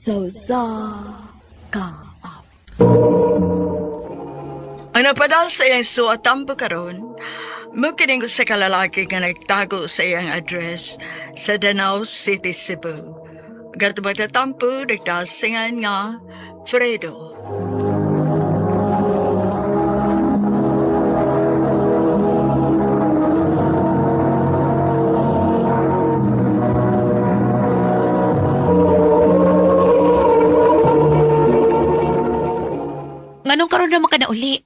Sa usa ka awit. Ang napadal sa iyang suatampo karon, mao kining usa ka lalaki nga nagtago sa iyang address sa Danao City, Cebu. Gato magtatampo, nagdasingan nga Fredo. Nganong karon naman ka na uli?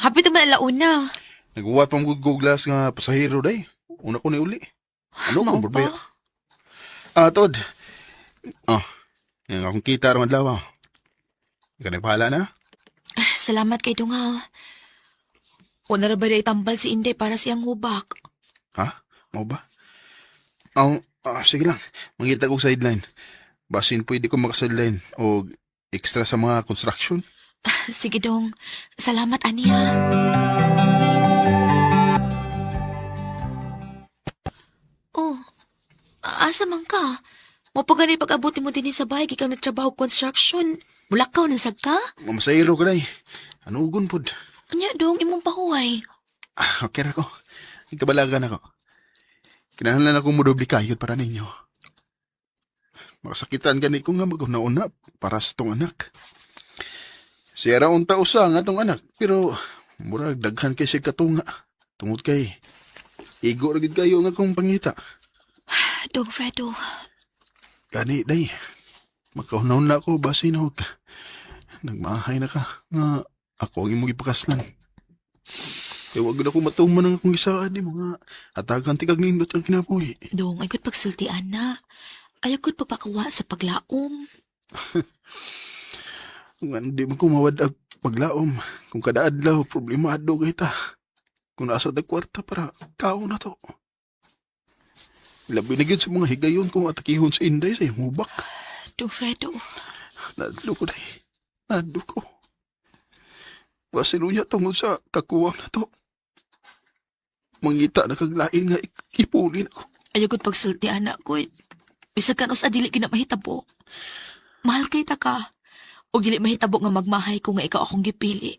Hapit naman alauna. Naguwat pa mo guglas nga pasahero day. Una ko ni uli. Ano Mao kung pa? burbaya? Ah, Tod. Oh, yung akong kita aron adlaw. Ah. Ikaw nagpahala na? Salamat kay Dungaw. Una ra ba na itambal si Inday para siyang hubak? Ha? Mao ba? Oh, sige lang. Mangita kog sideline. Basin pwede ko maka-sideline o extra sa mga construction. Sige dong, salamat aniya. Oh, asa man ka? Mapagani pag-abot mo din sa bahay, gikan nagtrabaho construction. Mulakaw ng sagka? Mamasahero ka day. Ano ugon pod? Anya dong, imong pahuway. Ah, okay ra ko. Ikabalagan ako. Kinahanglan akong modoble kayod para ninyo. Makasakitan gani ko nga mag-una-una para sa tong anak. Siya ra unta usa nga tong anak, pero murag daghan kay siya katunga. Tungod kay igo ra gid kayo nga akong pangita. Dong Fredo, Gani day. Makauna-una ko basin og nagmahay na ka nga ako ang imong gipakaslan. Kay wag na ko matuman ang akong gisaad ni mga hatagan ti kag nindot ang kinabuhi. dong, ay pagsultian na. Ayaw ko'y pagpakawa sa paglaom. Kung ano, di mo ko mawad ag paglaom. Kung kada adlaw, problemado kay ta. Kung nasa tag kwarta para kaon na to. Labi na gyud sa mga higayon kung atakihon sa Inday sa imong hubak. Dong Fredo, Nadlo ko day. Nadlo ko. Wasilo niya tungod sa kakuwang na to. Mangita na kag lain nga ipulin ako. ayaw ko'y pagsultian na ko. Bisag kan usa dili gina mahitabo. Mahal kay ta ka. O dili mahitabo nga magmahay ko nga ikaw akong gipili.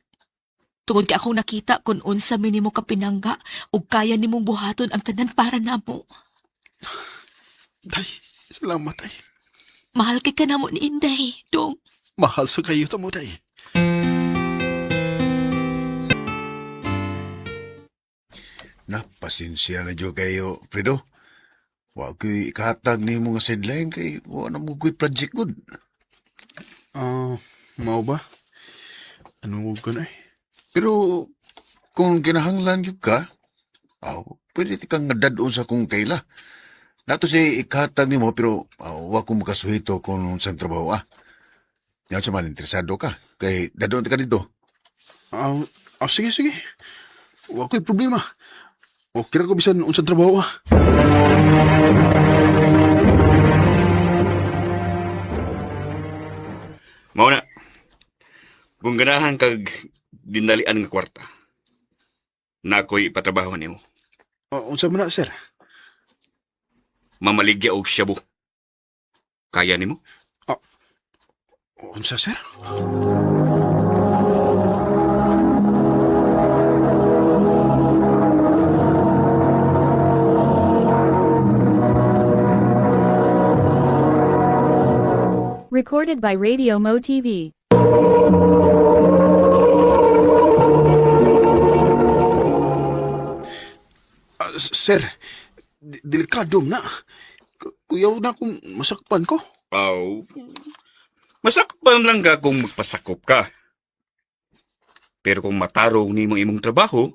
Tungod kay akong nakita kung unsa mi nimo ka pinangga ug kaya nimong buhaton ang tanan para namo. Day, salamat day. Mahal kay ka namo ni Inday, dong. Mahal sa kayo tamo day. Na, pasensya na dyo kayo, Fredo. Wa ko'y ikahatag ni mga sideline kay wa na mo ko'y project good. Ah, mao ba? Ano ko na eh? Pero kung kinahanglan gyud ka, aw, pwede ti kang dadon sa kong kaila. Nato si ikahatag nimo pero aw, wa ko makasuhito kung unsang trabaho ah. Nga sa man interesado ka kay dadon ti ka dito. Ah, sige, sige. Wa ko'y problema. Okay ra ko bisan unsang trabaho ah. Mao na. Kung ganahan kag dinalian nga kwarta, na ako'y ipatrabaho nimo. Ah, unsa man na, sir? Mamaligya og shabu. Kaya nimo? Unsa, sir? Recorded by Radio Mo TV. Ah, sir, delikado na. Kuyaw na kung masakpan ko. Aw. Masakpan lang ka kung magpasakop ka. Pero kung matarong nimo imong trabaho,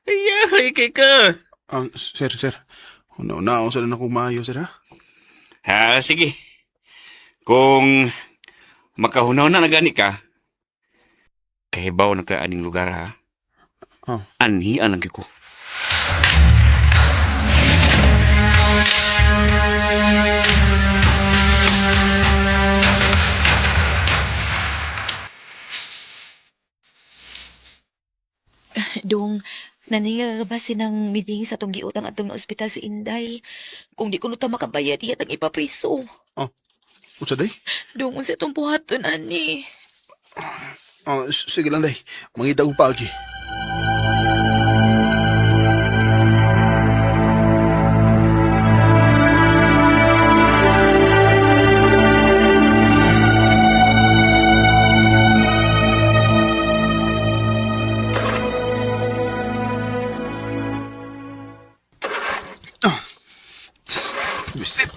ay, kay ka. Ah, sir, sir. Una-una, unsa na akong maayo, sir, ha? Ha, sige. Kung makahunaw na nagani ka, kahibaw na ka aning lugar, ha? Oh. Anhian lang ko. Dong, naningal ba sinang meeting sa tong giutang atong ospital si Inday? Kung di ko no ta makabayad, iya tang ipapriso. Unsa day? Dong, unsa itong buhaton, ani? Ah, sige lang day. Mangita ko paagi. Ah, Bisit!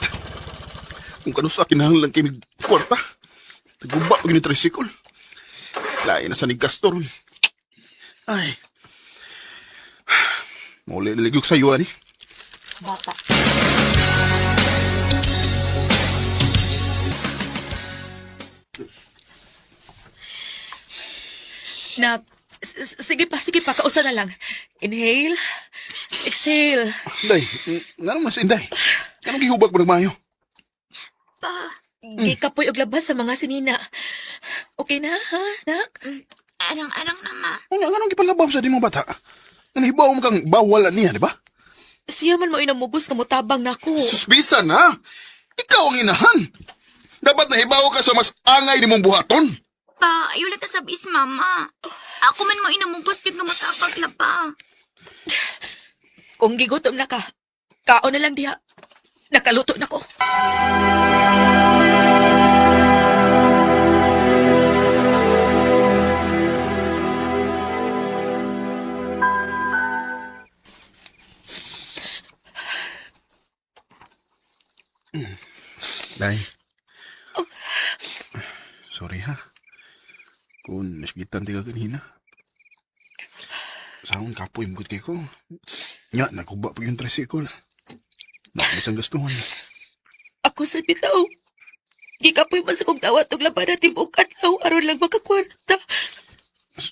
Kung kano sa kinahanglan kay mig kwarta, taguba og ni tricycle. Lain na sa ni gasto ron. Ay. Muli ligyog sa iyo, ani. Bata. Nak, sige pa, kausa na lang. Inhale, exhale. Day, nga naman sa inday. Anong gihubag mo nagmayo? Pa, Gikapoy og labas sa mga sinina. Okay na, ha, nak? arang-arang na ma. Una, nga nang gipalabam sa di mong bata? Nga nahibaw mo kang bawal niya, di ba? Siya man mo inamugos nga motabang nako. Suspisa na! Ikaw ang inahan! Dapat nahibaw ka sa mas angay ni mong buhaton! Pa, ayaw lang ka is mama. Ako man mo inamugos kit nga motapag la pa. Kung gigutom na ka, kaon na lang diha. Nakaluto na ko. Day. Sorry ha. Kung nasgitan ti ka kanina. Sa akong kapoy mugod kay ko. Nya, naguba pa yung tricycle. Nakalis ang gastuhan. Ako sa bitaw. Gikapoy man sa kong dawat og laban na tibuok adlaw aron lang makakwarta.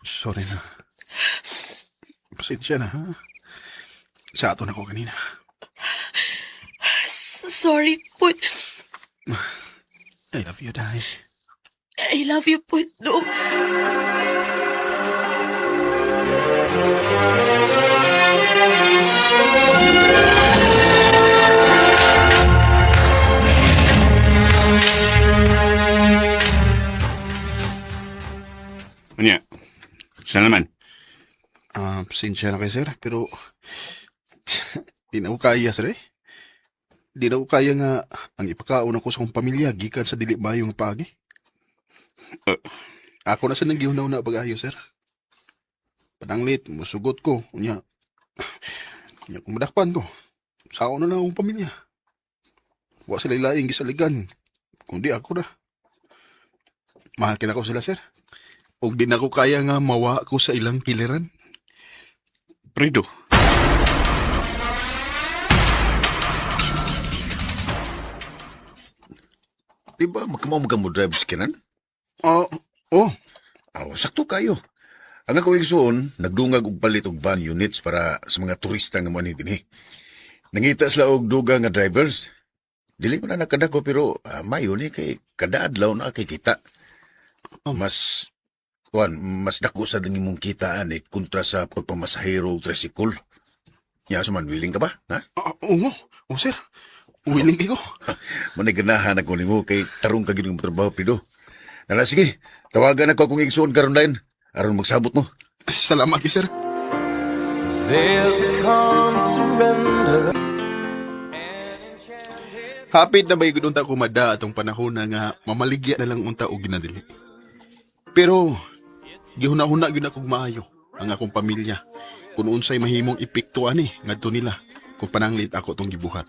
Sorry na. Pasensya na ha. Sa ato na ko kanina. Sorry po. I love you, Day. I love you po, no. Unya, saan naman? Ah, pasensya na kayo, sir. Pero, di na ko kaya, sir eh. Di na ko kaya nga ang ipakaon ako sa akong pamilya gikan sa dili mayo nga paagi. Eh. Ako na sa naghihunaw na pag-ayo, sir. Pananglit, musugot ko. Unya, unya kung madakpan ko. Sao na na akong pamilya. Wa sila ilaing gisaligan. Kundi ako na. Mahal kina ko sila, sir. Og di na ko kaya nga mawa ko sa ilang kiliran. Prido. Di ba makamaw ka mo drive sa kinan? Oh, oh, Aw, sakto kayo. Ang ako igsoon, nagdungag og palit og van units para sa mga turista nga moanhi dinhi. Nangita sila og duga nga drivers. Dili ko na nakadako pero mayo ni kay kada adlaw na kay kita. Mas kuan, mas dako sa dang imong kitaan eh kontra sa pagpamasahero og tricycle. Nya sa man willing ka ba? Ha? Ah, oo, oh, sir. Willing kayo. Manay ganahan ako nimo kay tarong ka gid nga trabaho pido. Nala sige, tawagan ako kung igsoon karon lain aron magsabot mo. Salamat kayo, sir. There's a calm surrender. Hapit na ba yung unta kumada atong panahon na nga mamaligya na lang unta og ginadili. Pero gihuna-huna gyud ako maayo ang akong pamilya kung unsay mahimong epekto ani ngadto nila kung pananglit ako tong gibuhat.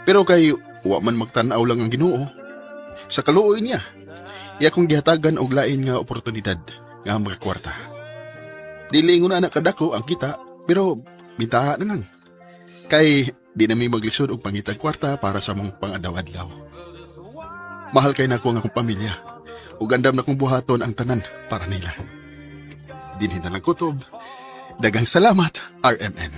Pero kay wa man magtan-aw lang ang Ginoo sa kaluoy niya. Iya kong gihatagan og lain nga oportunidad nga makakwarta. Dili ingon na kadako ang kita pero bintaha na lang. Kay di na mi maglisod og pangitag kwarta para sa mong pang-adlaw-adlaw. Mahal kay nako ang akong pamilya. Ug andam na kong buhaton ang tanan para nila. Dinhi na lang kutob. Daghang salamat, RMN.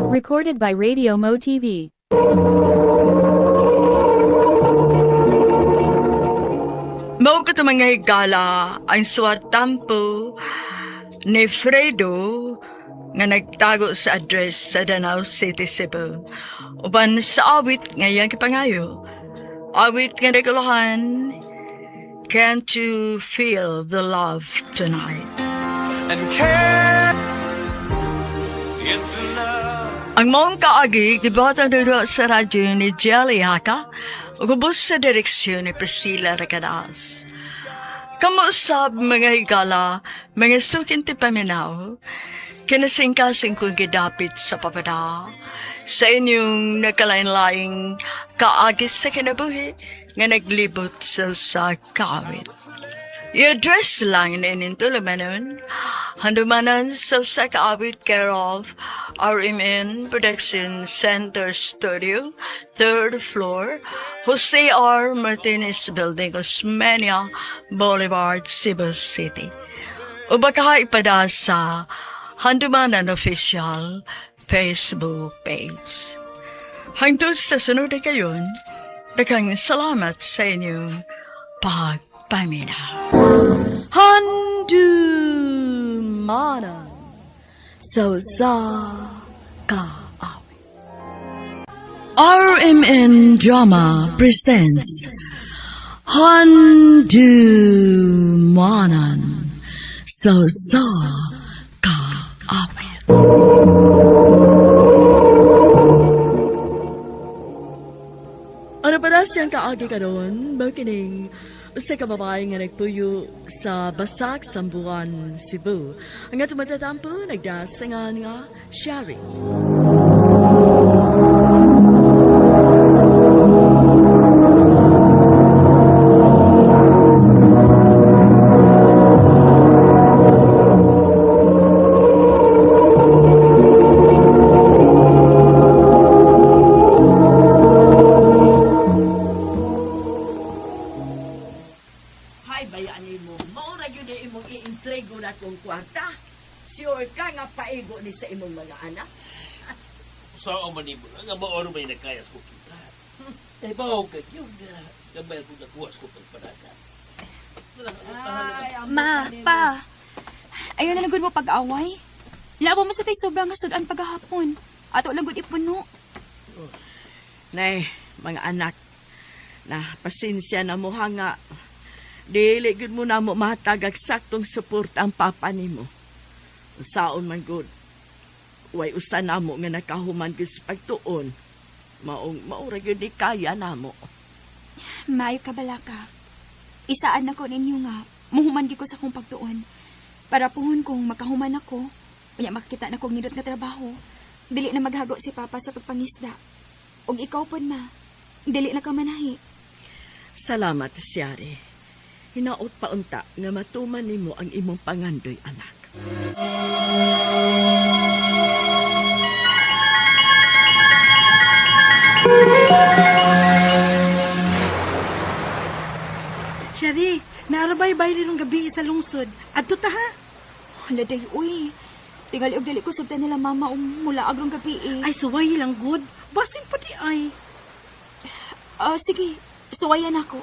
Recorded by Radio Mo TV. Mao Ato mga higala ang suwatampo ni Fredo nga nagtago sa address sa Danao City, Cebu. Uban sa awit nga iyang gipangayo. Awit nga naguluhan, Can't You Feel the Love Tonight? And care. It's enough. Ang mong kaagi, gibata dito sa radyo ni Jelly Haka, ug ubos sa direksyon ni Priscilla Recadas. Kamuusab mga higala, mga sukin ti paminaw, kinasingkasing kong gidapit sa papada, sa inyong nakalain-laing kaagis sa kinabuhi nga naglibot sa kawit. I-address lang na inyong tulumanon. Handumanan sa Sakaawit care of RMN Production Center Studio, third floor, Jose R. Martinez Building, Osmeña Boulevard, Cebu City. O baka ipada sa Handumanan Official Facebook page. Hangtod sa sunod na kayon, daghang salamat sa inyong pagpaminaw. Handumanan sa usa ka awit. RMN Drama presents Handumanan sa usa ka awit. Ano pa na siyang kaagi karon, makining usa ka babae nga nagpuyo sa Basak, Sambuan, Cebu. Ang atong matatampo, nagdasangan nga Shari. Hay bayani mo, maura gyud na imong iintrigo na kong kwarta. Sure ka nga paigo ni sa imong mga anak. Sa man nimo nga maoro may nakaya sa kita. Kay bawo ka yun na gamay ko nakuha sa pagpanaka. Ay, amo Ma, nimo. pa. Ayaw na lang gud mo pag-away. Labo mo sa tay sobrang nga sudan pagahapon. Ato lang gud ipuno. Nay, mga anak, na pasensya na mo ha nga. Dili gud mo na mo matagag saktong suporta ang papa nimo. Saon man gud. Way usa namo nga nakahuman gud sa pagtuon. Maong maura gyud di kaya namo. Maayo ka balaka. Isaan na ko ninyo nga, muhuman gi ko sa akong pagtuon. Para puhon kung makahuman ako, unya makakita na kong nindot nga trabaho. Dili na maghago si Papa sa pagpangisda. Og ikaw pod ma, dili na ka manahi. Salamat, Siyari. Hinaot pa unta nga matuman nimo ang imong pangandoy, anak. Shari, naarabay bayle nung gabi sa lungsod. Adto ta ha. Hala day, uy. Tingali og dili ko sugtan nila mama um mula agrong gabi eh. Ay, suway lang good. Basin pa di ay. Ah, sige, suwayan ako.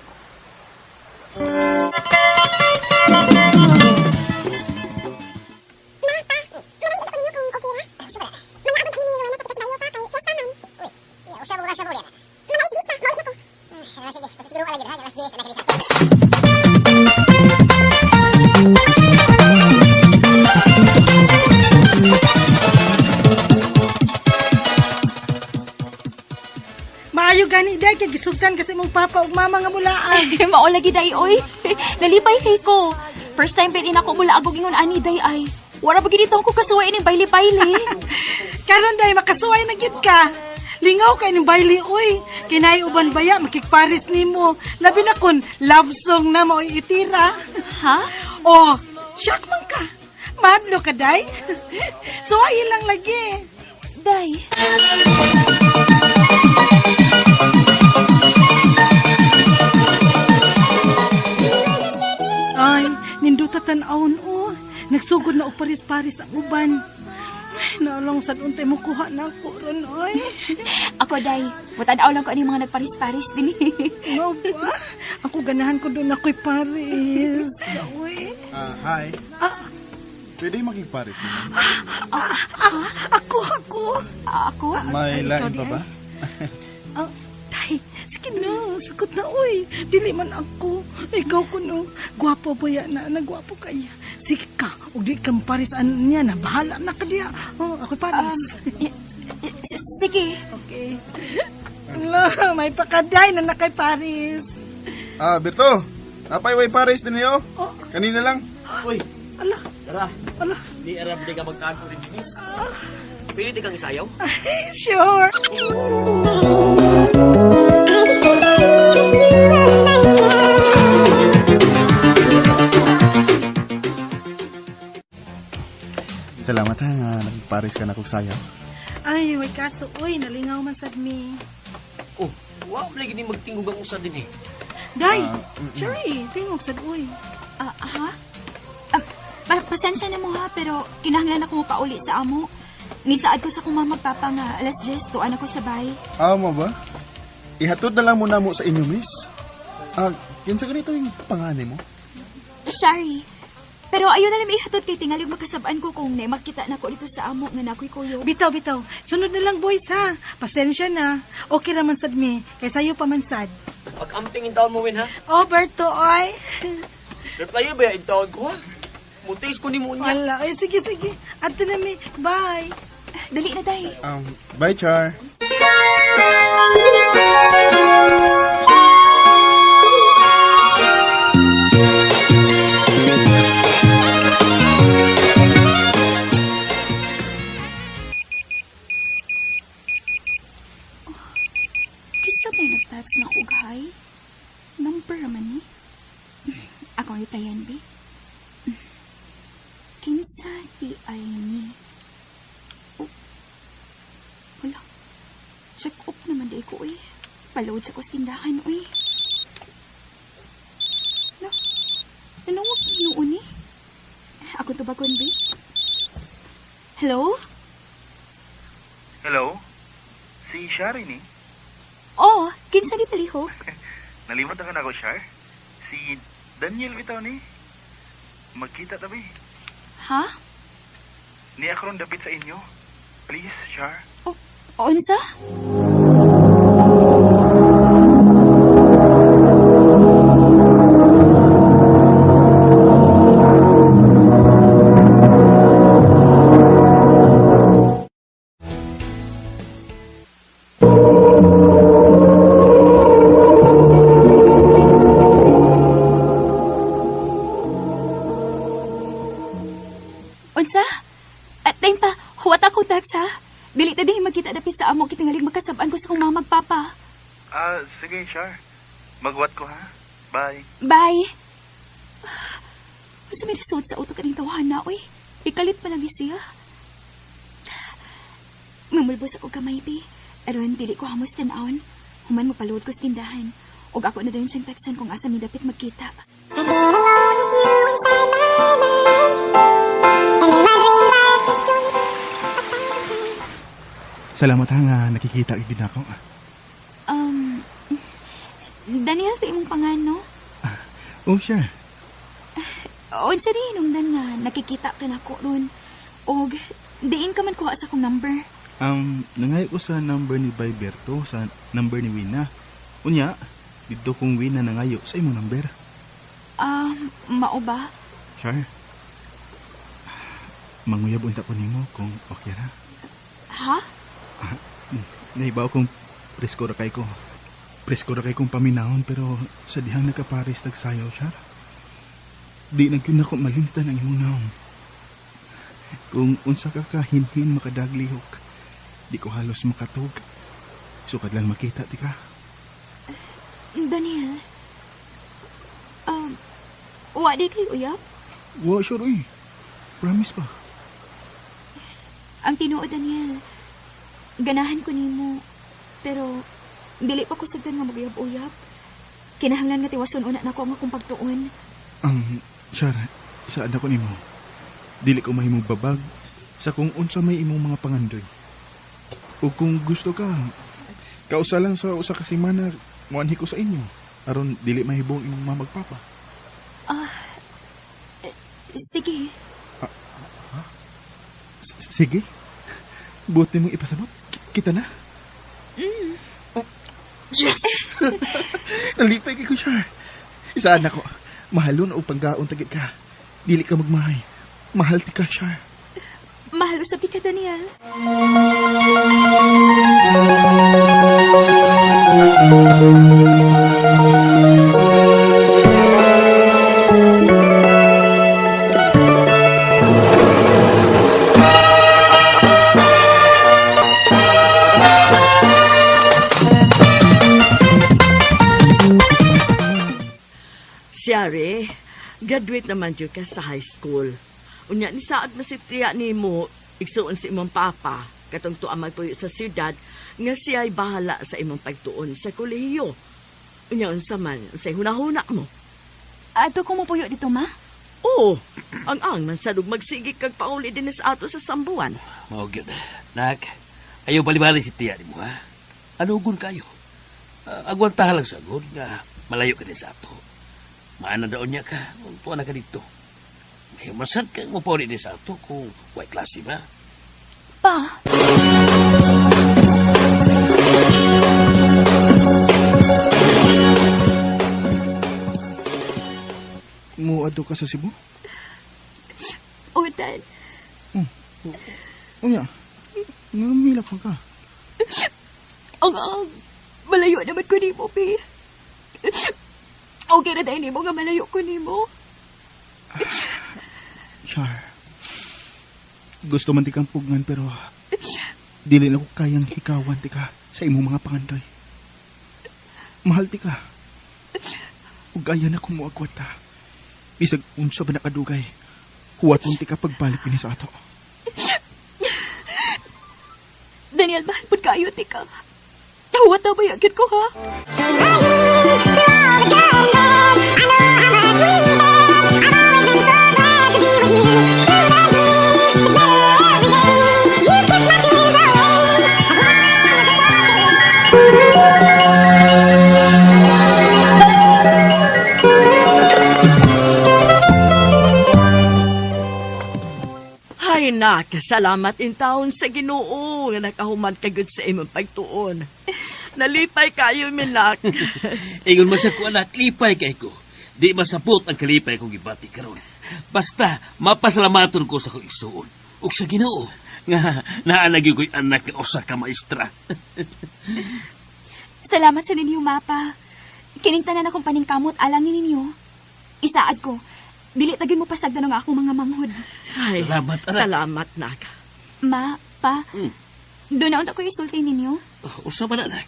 Maayo gani day kay gisugtan kasi mong papa ug mama nga mulaan. Mao lagi day oy. Nalipay kay ko. First time pin ako mula agog ingon ani day ay. Wala ba gid ko kasuway ning bayli-bayli. Karon day makasuway na gid ka. Lingaw kay ning bayle oy. Kinay uban baya makigparis nimo. Labi na kun love song na maoy itira. Ha? Oh, shock man ka. Madlo ka day. Suway lang lagi. Day. Ay, ninduta tan-awon o. Nagsugod na og paris-paris ang uban. Ay, Naulong sad untay mo kuha na ako ron, oy. Ako, day. Mutanaw lang ko ani mga nagparis-paris din. Nga ba? Ako ganahan ko doon ako'y Paris. Uy. Ah, hi. Pwede makigpares naman. Ako, ako. Ako? May Ay, lain ikaw pa di ba? Ah, tay, sige na, sagot na, uy. Dili man ako. Ikaw ko no. Gwapo ba yan na? Nagwapo kaya. Sige ka, ug di kang Paris ano niya na. Bahala na ka diya. Oh, ako'y Paris. Sige. Okay. Ala, may pakaday na na kay Paris. Ah, Berto. Napay way pares din niyo. Kanina lang. Uy, Ala, tara. ala. Di aram di ka magtago rin, miss. Pili di kang isayaw? Sure. Salamat ha nga nagpares ka na kog sayaw. Ay, may kaso, uy, nalingaw man sad mi. Oh, wow, lagi ni magtingog ang usa din eh. Day, sorry, tingog sad, uy. Ah, ha? Pasensya na mo ha, pero kinahanglan ako mapauli sa amo. Nisaad ko sa kong mama papa nga alas 10, tuan ako sa bay. Ah, mo ba? Ihatod na lang muna mo sa inyo, miss. Ah, kinsa ganito yung panganay mo? Shari, pero ayaw na lang ihatod kay tingalig makasabaan ko kung na makita na ko dito sa amo nga nakoy kuyo. Bitaw, bitaw. Sunod na lang, boys, ha? Pasensya na. Okay raman sad mi. Kay sayo pa man sad. Pag-amping in taon mo, Win, ha? Oh, Berto, oy. Reply ba in taon ko, ha? Mutis ko ni mo niya. Wala. Ay, sige, sige. Ato na mi. Bye. Dali na, day. Bye, Char. Kisa ba yung nag-text na ko, gay? Number naman ni. Ako ang replyan, be. Kinsa ti ay ni. Oh. Wala. Check up naman di ko, eh. Paload sa kos tindahan, uy. No. Nanawag pa noon, eh. Ako tubagon, be. Hello? Hello? Si Shari ni? Oh, kinsa di palihok? Nalimot na ka na ako, Shar? Si Daniel bitaw ni? Magkita tabi. Ha? Ni ako ron dapit sa inyo. Please, Shar. Unsa? Unsa? At time pa, huwat ako text ha. Dili ta din magkita dapit sa amo kitingalig makasab-an ko sa kong mama magpapa. Ah, sige, Shar. Magwat ko, ha? Bye. Bye. Unsa may result sa utok kaning tawahan na, oy. Ikalit pa lang ni siya. Mamulbos ako gamay, bi. Aron, dili ko hamos tan-awon. Human mo paluod ko sa tindahan. Og ako na dayon siyang teksan kung asa mi dapit magkita. Salamat ha nga nakikita gid nako. Um, Daniel, to imong pangan, no? Oh, sure. Unsa rin hinungdan nga nakikita ka nako ron. Og diin ka man kuha sa akong number. Nangayo ko sa number ni Bay Berto, sa number ni Wina. Unya, dito kong Wina nangayo sa imong number. Ah, mao ba? Char. Manguyab unta ko nimo kung okay ra. Ha? Naibaw kong presko ra kay ko. Presko ra kay kong paminahon pero sa dihang nakapares tagsayaw, Char. Di na gyud nako malimtan ang imong naong. Kung unsa ka kahinhin makadaglihok, di ko halos makatug. Sukad lang makita ti ka. Daniel. Wa di kay uyab? Wa sure eh. Promise pa. Ang tinuod, Daniel. Ganahan ko nimo. Pero dili pa ko sugdan nga maguyab-uyab. Kinahanglan nga tiwason una nako ang akong pagtuon. Ang Char, saan ako nimo? Dili ko mahimong babag. Sa kung unsa may imong mga pangandoy. O kung gusto ka, kausa lang sa usa ka semana, muanhi ko sa inyo. Aron dili mahibong imong mamagpapa. Ah, sige. Sige. Buot nimong ipasabot. Kita na. Mm. Oh, yes! Nalipay kay ko, Char. Isaan ako. Mahalon o panggaon tagit ka. Dili ka magmahay. Mahal ti ka, Char. Mahal usab ti ka, Daniel. Siyari, graduate naman jud ka sa high school. Unya ni saad man si tiya nimo igsuon si imong papa katong tuwa magpuyo sa siyudad nga siya'y bahala sa imong pagtuon sa kolehiyo. Unya unsa man unsay hunahuna mo? Ato ko mopuyo dito, ma? Oo, ang man sad ug magsige kag pauli din sa ato sa Sambuan. Mao gyud. Nak, ayaw balibali si tiya nimo ha. Anugon kayo. Agwantahan lang sa agod nga malayo ka din sa ato. Maana daon niya ka, tuwa na ka dito. May masad kang mapauli din sa ato kung way klase ba. Pa, Muadto ka sa Cebu? oh, Dad. Unya, nangangilap ka. Ang ang, malayo naman ko nimo, pi. Okay na dahil nimo nga malayo ko nimo. Char, gusto man ti kang pugnan pero dili na ko kayang hikawan ti ka sa imong mga pangandoy. Mahal ti ka. Ug aya na kung muagwat ta. Bisag unsa ba nakadugay, huwaton ti ka pagbalik dinhi sa ato. Daniel, mahal pud kaayo ti ka. Huwat na ba ko, ha? Hay nak, salamat in taon sa Ginoo nga nakahuman ka gud sa imong pagtuon. Nalipay kayo mi nak. Ingon man sa ko anak, lipay kay ko. Di masapot ang kalipay kong gibati karon. Basta mapasalamaton ko sa akong igsuon ug sa Ginoo nga naa na gyud ko'y anak nga usa ka maestra. Salamat sa ninyo, Mapa. Kining tanan akong paningkamot alang ni ninyo. Isaad ko, dili tagin mo pasagdan ang akong mga manghod. Ay, Salamat, anak. Salamat nak. Ma, pa, doon na unta ko isulti ninyo. Usa man anak.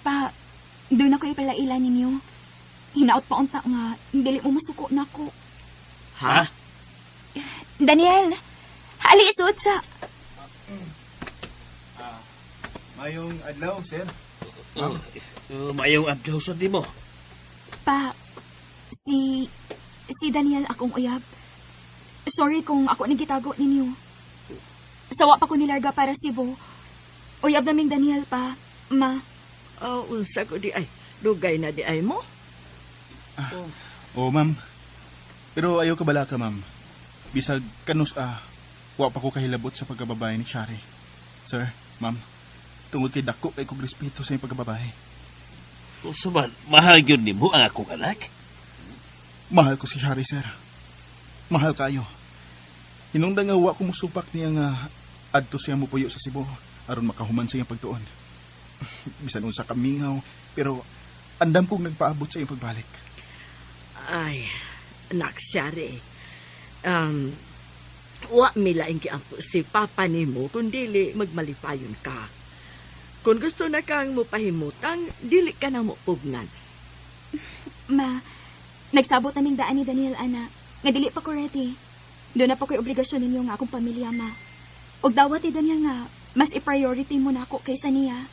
Pa, doon ako ipalaila ninyo. Hinaot pa unta nga, dili mo masuko na ako. Ha? Daniel, hali isuot sa... Mayong adlaw, sir. Oh, maayong adlaw sa nimo. Pa, si... Si Daniel akong uyab. Sorry kung ako nagitago ninyo. Sawa pa ko nilarga para Cebu. Uyab naming Daniel pa, ma. Oh, unsa ko di ay. Dugay na di ay mo. Oo, ma'am. Pero ayaw ka bala ka, ma'am. Bisag kanus wa pa ko kahilabot sa pagkababae ni Shari. Sir, ma'am, tungod kay dako kay kog respeto sa iyong pagkababae. Usa man, mahal gyud nimo ang akong anak. Mahal ko si Shari, sir. Mahal kayo. Hinungdan nga wa ko musupak niya nga adto siya mupuyo sa Cebu aron makahuman sa iyang pagtuon. Bisan unsa ka mingaw, pero andam kong nagpaabot sa iyang pagbalik. Ay, anak siyari. Wa mila giampo si papa nimo kung dili magmalipayon ka. Kung gusto na kang mupahimutang, dili ka na mo pugnan. Ma, nagsabot naming daan ni Daniel, ana. Nga dili pa ko ready. Doon na pa ko'y obligasyon ninyo nga akong pamilya, ma. Og dawat ni Daniel nga, mas i-priority mo na ako kaysa niya.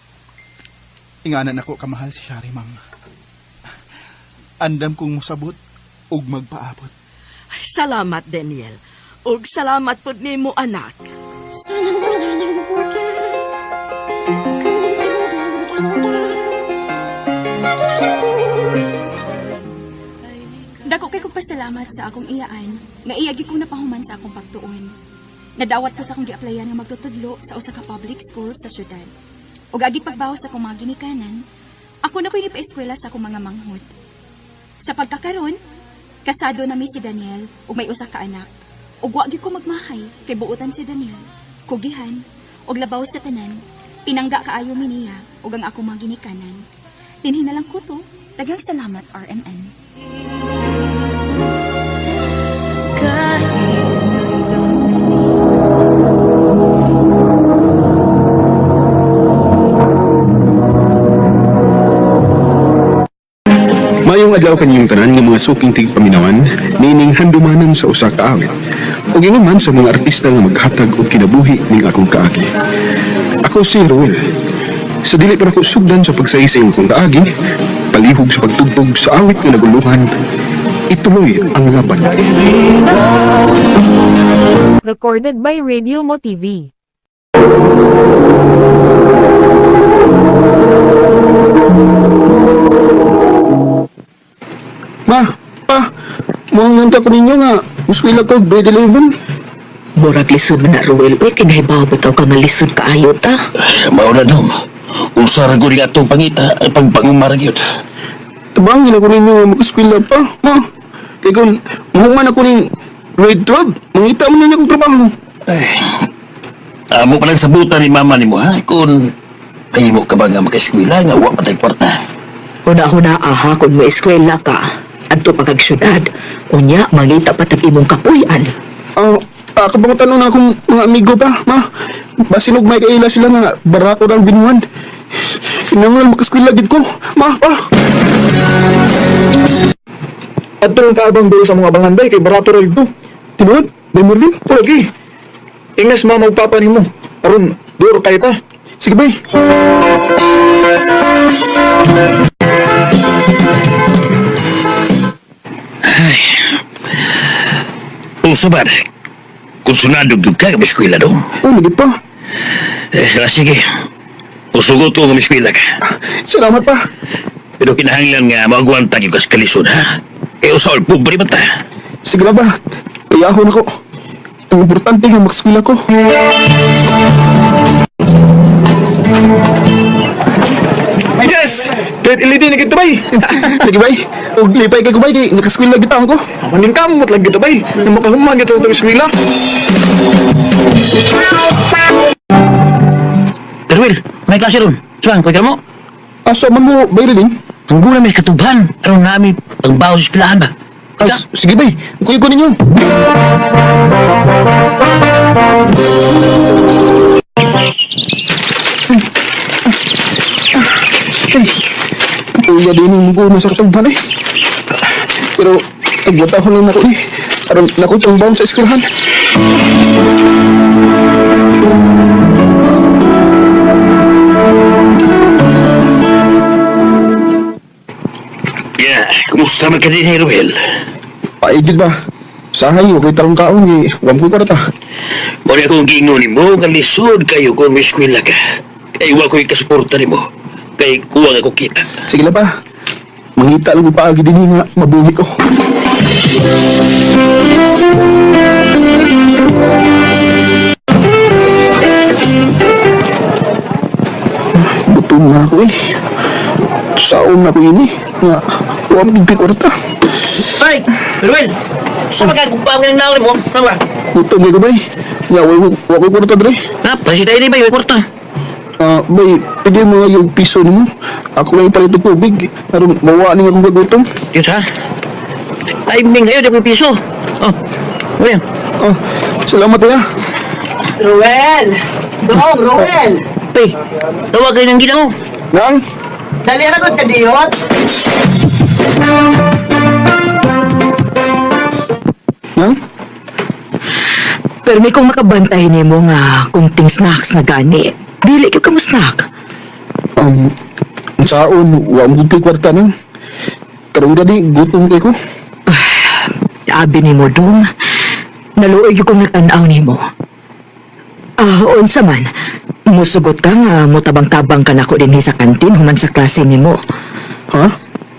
Inganan ako kamahal si Shari, ma'am. Andam kong musabot ug magpaabot. Ay, salamat, Daniel. Ug salamat pud nimo anak. Dako kay kong pasalamat sa akong iyaan nga iya gyud kong napahuman sa akong pagtuon. Nadawat ko sa akong giaplayan nga magtutudlo sa usa ka public school sa syudad. Ug agi pagbaw sa akong mga ginikanan, ako na ko'y nipaeskwela sa akong mga manghod. Sa pagkakaron, kasado na mi si Daniel ug may usa ka anak. Ug wa gyud ko magmahay kay buotan si Daniel, kugihan ug labaw sa tanan. Pinangga kaayo mi niya ug ang akong mga ginikanan. Dinhi na lang ko to. Daghang salamat, RMN. Mayong adlaw kaniyong tanan nga mga suking tigpaminawan, nining handumanan sa usa ka awit. Ug ingon man sa mga artista nga maghatag og kinabuhi ning akong kaagi. Ako si Ruel. Sa dili pa nako sugdan sa pagsaysay ng akong kaagi, palihog sa pagtugtog sa awit nga naguluhan, ituloy ang laban. Recorded by Radio Mo TV. Ma, pa, muang ko ninyo nga, muskwila ko grade 11. Murag lisod man na, Ruel. Uy, kinahibaw bitaw ka nga lisod kaayo ta. Mao na dong. Usa ra gud atong pangita ay pagpangumara gyud. Tabangin ako ninyo nga makaskwila pa, ma. Kay kung muhuman ako ning grade 12, mangita mo ninyo kong trabaho. Ay, amo pa lang sabutan ni mama nimo ha kung mahimo ka ba nga makaeskwela nga wa pa tay kwarta. Huna-huna aha kung mo eskwela ka. Adto pa kag syudad. Unya, mangita pa tag imong kapuy-an. Ah, kabangutan na akong mga amigo pa, ma. Basinog may kaila sila nga barato ng binuan. Kinahanglan makaskwela gid ko, ma, pa. Adto lang kaabang diri sa mga abangan bay kay barato ra dito. Tinuod, Bay Marvin? Lagi. Ingas mama ug papa nimo. Aron duro kayo ta. Sige, bay. Unsa ba? Kung sunadog gyud ka nga eskwela dong. Oh, lagi pa. Eh, sige. Usugot ko nga eskwela ka. Salamat pa. Pero kinahanglan nga maagwanta gyud ka sa kalisod ha. Eh usa ol pobre man ta. Sige na ba? Iyahon ako. Ang importante nga makaskwela ko. Yes! Grade 11 na kita bay. Lagi bay. Og lipay kay ko bay kay nakaskwela gid ko. Manin ka mo lang kita bay. Na makahuman kita sa eskwela. Terwil, may klase ron. Suang, kuya mo. Asa man mo bay rin? Ang gula may katubhan. Aron nami ang baho sa eskwelahan ba? As, sige bay. Kuya ko ninyo. Ay, kuya din yung mugo sa katugban eh. Pero, agwata ko lang nako eh. Aron nako itong baon sa eskwelahan. Yeah, kumusta man ka din, Ruel? Paigid ba? Sahay, okay tarong kaon eh. Wam ko kwarta. Muna akong giingon nimo nga lisod kayo kung may eskwela ka. Kay wa ko'y kasuporta nimo. Kay kuwang ako kita. Sige lang pa. Mangita lang ko paagi din nga mabuhi ko. Gutom na ako eh. Saon na ko ini. Nga, huwag mo kwarta. Ay, Ruel! Sa magkagumpang ng naon mo, tama? Gutom ko bay. Nga, wa ko'y kwarta dre. Ha, pasita ini ba yung kwarta? Ah, bay, pwede mo nga yung piso nimo. Ako lang ipalit og tubig. Aron mawa ni akong kagutom. Diyos ha? Timing kayo, di ko piso. Oh, wala. Ah, salamat ya. Ruel! Dong, Ruel! Ay, tawag kayo ng gina mo. Nang, Dali ra gud ka diyot. nang. Pero may kung makabantay nimo nga kunting snacks na gani. Dili gyud ka mo snack. Ang saon, wa mo gud ko'y kwarta nang. Karon gani gutom kay ko. Abi nimo dong. Naluoy gyud kong nagtan-aw nimo. Ah, unsa man? Musugot ka nga motabang-tabang ka nako dinhi sa kantin human sa klase nimo. Ha?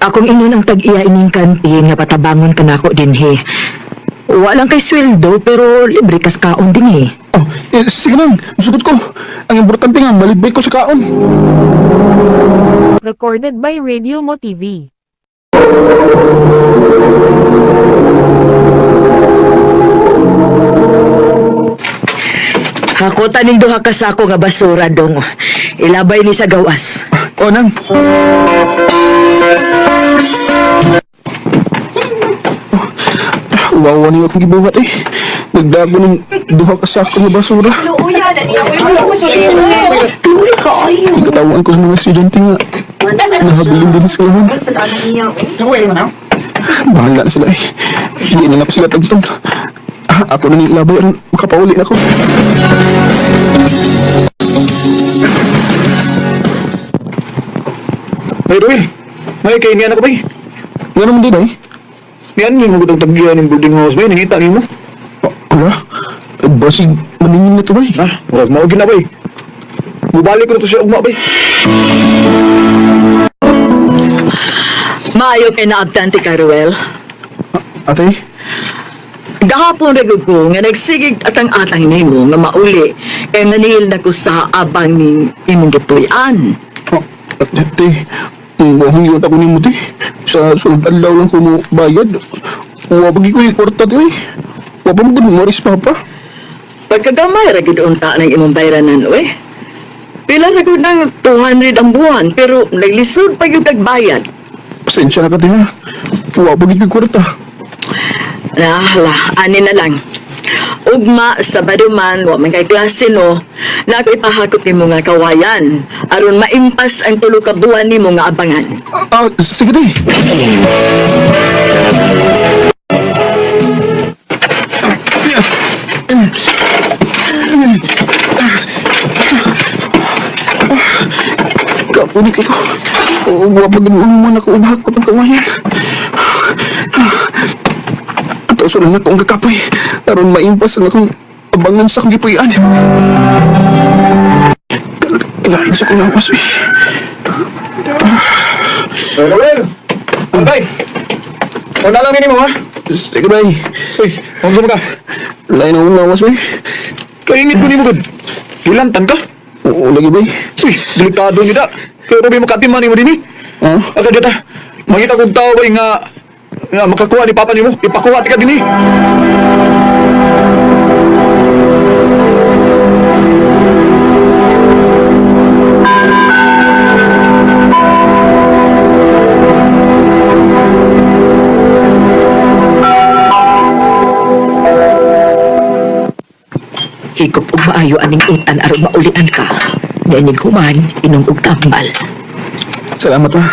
Akong ingon ang tag-iya ining kantin nga patabangon ka nako dinhi. Walang kay sweldo pero libre kas kaon dinhi. Oh, eh, sige lang. Musugot ko. Ang importante nga, malibay ko sa kaon. Recorded by Radio Mo TV. Hakutan ning duha ka sako nga basura dong. Ilabay ni sa gawas. O, nang. Wawa niyo akong gibuhat eh. Nagdago ng duha ka sako nga basura. Ikatawaan ko sa mga estudyante nga. Nahabilin din sa eskwelahan. Bahala na sila eh. Hindi na ako sila tagtong. Ah, ako na nilabay aron makapauli na ako. May Ruel, may kainian ako bay. Nga naman di bay? Niyan yung magudang tagyan ng boarding house bay, nangita nimo. Oh, ala, eh, basig maningin na to bay. Ha, murag mao gyud na bay. Mubalik ko na to siya ugma bay. Maayo kay naabtante ka, Ruel. Ate, Gahapon ra gyud ko nga nagsigig atang-atang nimo nga mauli kay maningil na ko sa abang ning imong gipuy-an. oh, ate, muhang yun ako nimo te. Sa sunod adlaw lang ko mo bayad. Wa pagi ko yung kwarta te. Eh. Wa pa mo gud Morris papa. Pagkagamay ra gyud unta ng imong bayranan oy. Pila ra gyud nang 200 ang buwan pero naglisod pa gyud kag bayad. Pasensya na ka te ha. Wa pa gid ko kwarta. Nahala, ani na lang. Ugma, Sabado man, wa man kay klase no, na ako ipahakot nimo nga kawayan aron maimpas ang tulo ka buwan nimo nga abangan. Ah, sige te. Kapunik ko. Oo, guwapa din mo man ako ubahakot ang kawayan. Ato lang ako ang kakapoy. Aron maimpas ang akong abangan sa akong gipuy-an. Kailangan sa akong lawas, eh. Hey, Ruel, antay. Wala lang nimo ha. Sige, bay. Uy, unsa man ka? Lain akong lawas, bay. Kaingit ko nimo gud. Hilantan ka? Oo, lagi, bay. Uy, delikado ni da. Pero may makatiman nimo dinhi. Ha? Aka dita. Mangita kog tao bay nga nga makakuha ni papa nimo. Ipakuha ti ka dinhi. Higop og maayo aning utan aron maulian ka. Niinig human, inom og tambal. Salamat, ma.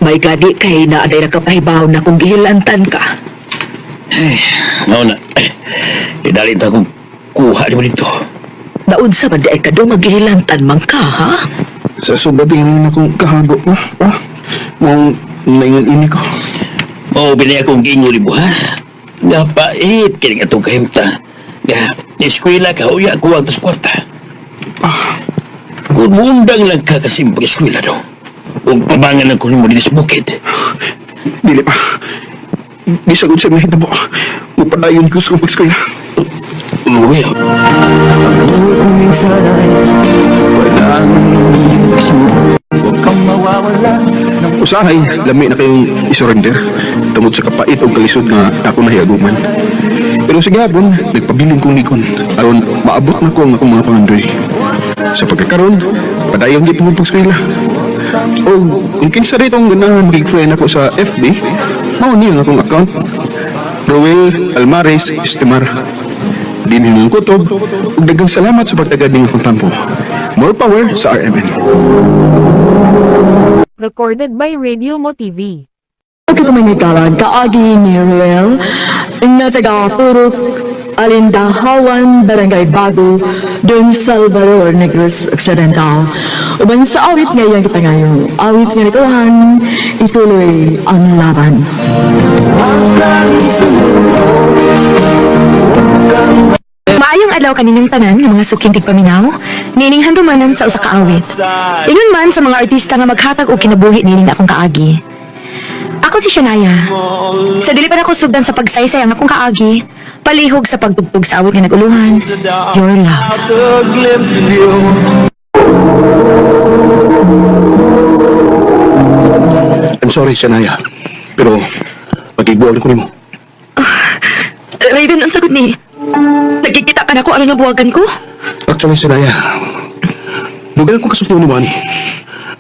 May gadi kay na aday nakapahibaw na kung gihilantan ka. Mao na. Idalin ta kong kuha nimo dito. Naunsa man di ay kadong magihilantan man ka, ha? Sa sobra tingin na akong kahago, ma. Pa? Mong naingon ini ko. Mao binay akong giingon nimo ha. Nga pait kining atong kahimtang. Nga eskwela ka uya kuwang tas kwarta. Kung muundang lang ka kasi pag-eskwela daw. Ug pabangan lang ko nimo dinhi sa bukid. Dili pa. Bisag unsa mahitabo. Mupadayon ko sa akong pag-eskwela. Well, Usahay, lami na kayong isurrender tungod sa kapait o kalisod nga ako nahiaguman. Pero sa gihapon, nagpabilin kong nikon aron maabot na ko ang akong mga pangandoy. Sa pagkakaron, padayon gyud mo pag-eskwela. O kung kinsa rin itong ganahan makig-friend ako sa FB, mao niyo ang akong account. Roel Almares Estemar. Dinhin ang kutob, ug daghang salamat sa pagtagad ning akong tampo. More power sa RMN. Recorded by Radio Mo TV. Katumangitalan, kaagi ni Ruel, nga taga Purok Alindahawan, Barangay Bago, Don Salvador, Negros Occidental. Uban sa awit nga iyang gipangayo, awit nga nituhan, ituloy ang laban. Maayong adlaw kaninyong tanan nga mga suking tigpaminaw, nining handumanan sa usa ka awit. Ingon man sa mga artista nga maghatag og kinabuhi nining akong kaagi. Ako si Shania. Sa dili pa nako sugdan sa pagsaysay ang akong kaagi, palihog sa pagtugtog sa awit nga naguluhan, Your Love. I'm sorry, Shania. Pero, pag-ibuwag na ko nimo. Raven, ang sagot ni, nagkikita ka na ko ano nabuwagan ko? Actually, Shania, dugan ko kasulti ni Wani.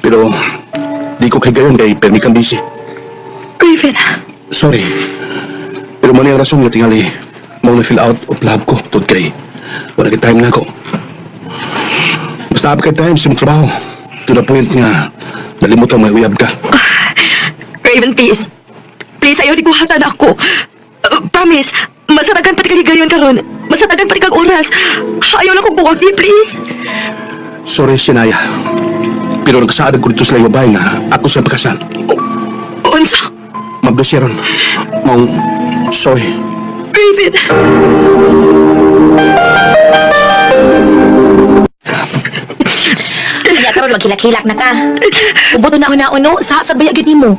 Pero, di ko kay gayon kay permi kang busy. Raven, Sorry. Pero man ang rason nga tingali, mau na fill out of love ko tungod kay wala kay time na ako. Basta up kay time sa imong trabaho. To the point nga, nalimutan may uyab ka. Raven, please. Please, ayaw di buhatan ako. Promise, masatagan pati kag gayon karon. Masatagan pati kag oras. Ayaw na kong buwag ni, please. Sorry, Shania. Pero nagkasaad ko dito sa laing babae nga ako sa pagkasan. Unsa? Mabdos siya ron. Maong, sorry. Raven. Kaya karon maghilak-hilak na ka. Ubuto na una uno sa sabay agad nimo.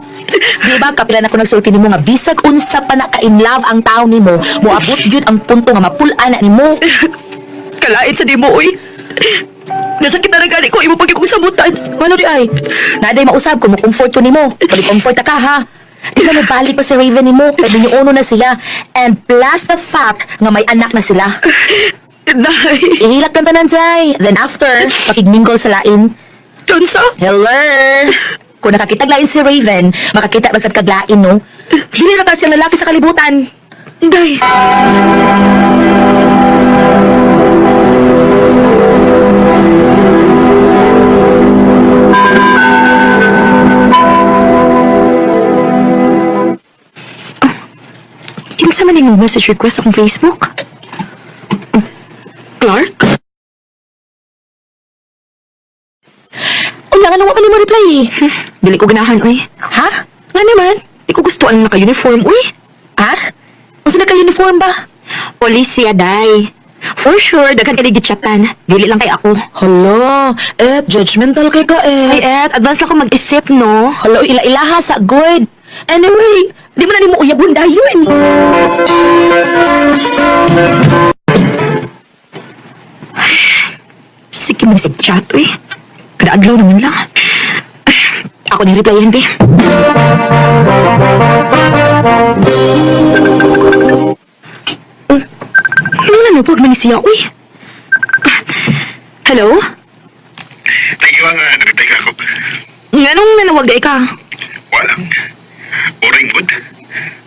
Di ba kapila na ko nagsulti nimo nga bisag unsa pa na ka in love ang tao nimo, moabot gyud ang punto nga mapul-an na nimo. Kalait sa di mo, uy. Nasakit na gani ko imo pag samutan. Walo di ay. Naday mausab ko mo comfort ko nimo. Pag-comfort ka ha. Di ba mobalik pa si Raven nimo? Pwede niyo uno na sila. And plus the fact nga may anak na sila. Day. Ihilak kang tanan, Jai. Then after, pakigmingle sa lain. Unsa? Hello! Kung nakakita lain si Raven, makakita ba sa kaglain, no? Dili na kasi ang lalaki sa kalibutan. Day. Kinsa man yung message request akong Facebook? Oh, Clark? Unya, nga wa man mo reply eh. Dili ko ganahan, uy. Ha? Nga naman? Di ko gusto ang naka-uniform, uy. Ha? Unsa naka-uniform ba? Police siya, day. For sure, daghan ka gitchatan. Dili lang kay ako. Hala, et, judgmental kay ka eh. Ay, et, advance lang ko mag-isip, no? Hala, ila-ilaha sa good. Anyway, di mo na nimo uyabon dayon. Sige man sig chat, uy. Kada adlaw naman lang. Ako ni replyan, be. Oh, ano na pag man siya, uy. Ah, hello? Thank you, nga. Nagtay ka ako. Nganong nanawag day ka? Walang. Boring good.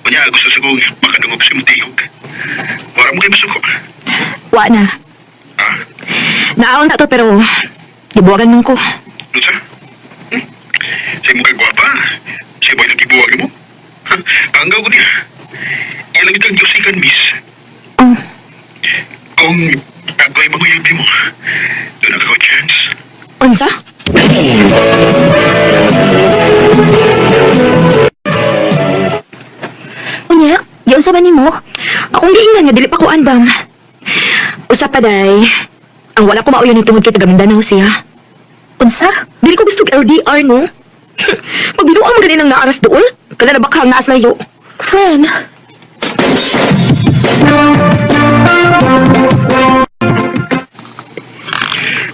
Kunya, gusto sa kong makadungog sa imong tingog. Wala mo kayo masuko. Wa na. Ah, Naon na to pero gibuwagan man ko. unsa? Sa imo kay gwapa. Sa imo naggibuwag mo. Ha, Kaanggaw ko niya. Ilang itang Diyos ikan, miss. Oh, Kung agoy manguyab mo, doon na ka chance. unsa? Unya, giunsa man nimo? Akong giingnan nga dili pa ko andam. Usa pa day. Ang wala ko mauyon ni tungod kay taga Mindanao siya. Unsa? Dili ko gusto og LDR no. Pagbinuang man gani nang naaras dool, kada na baka ang naas layo. Friend,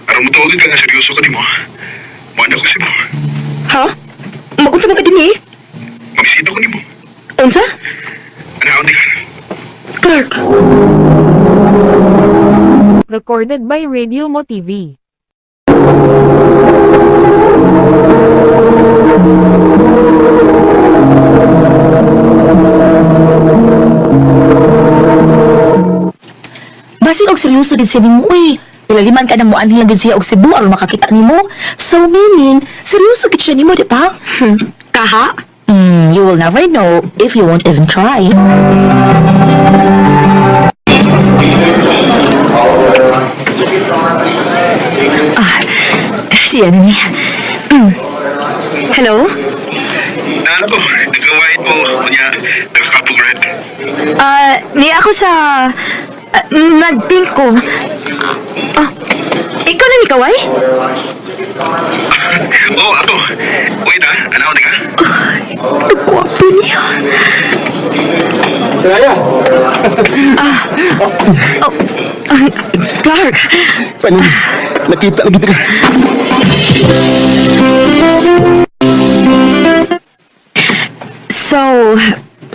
Aron mo tawagin ka nga seryoso ka nimo. Mana ko si mo. Ha? Magunsa man ka dinhi? Mamisita ko nimo. Unsa? Ano di ka? Clark. Recorded by Radio Mo TV. basin og seryoso din siya nimo uy. Pilaliman ka nang muanhin lang din siya og Cebu aron makakita nimo. So meaning, seryoso gid siya nimo, di ba? Kaha? You will never know if you won't even try. Ah, siya na niya. Hello? Ano ko, nagkawait mo, kunya, nagkakapag-red. Ah, ni ako sa nagpink ko. Ah, ikaw na ni Kawai? Oo, oh, ako. Wait ah, ano na ka? Gwapo niya. Kaya! Oh, ah, Clark. Paano? Nakita lagi ka. So,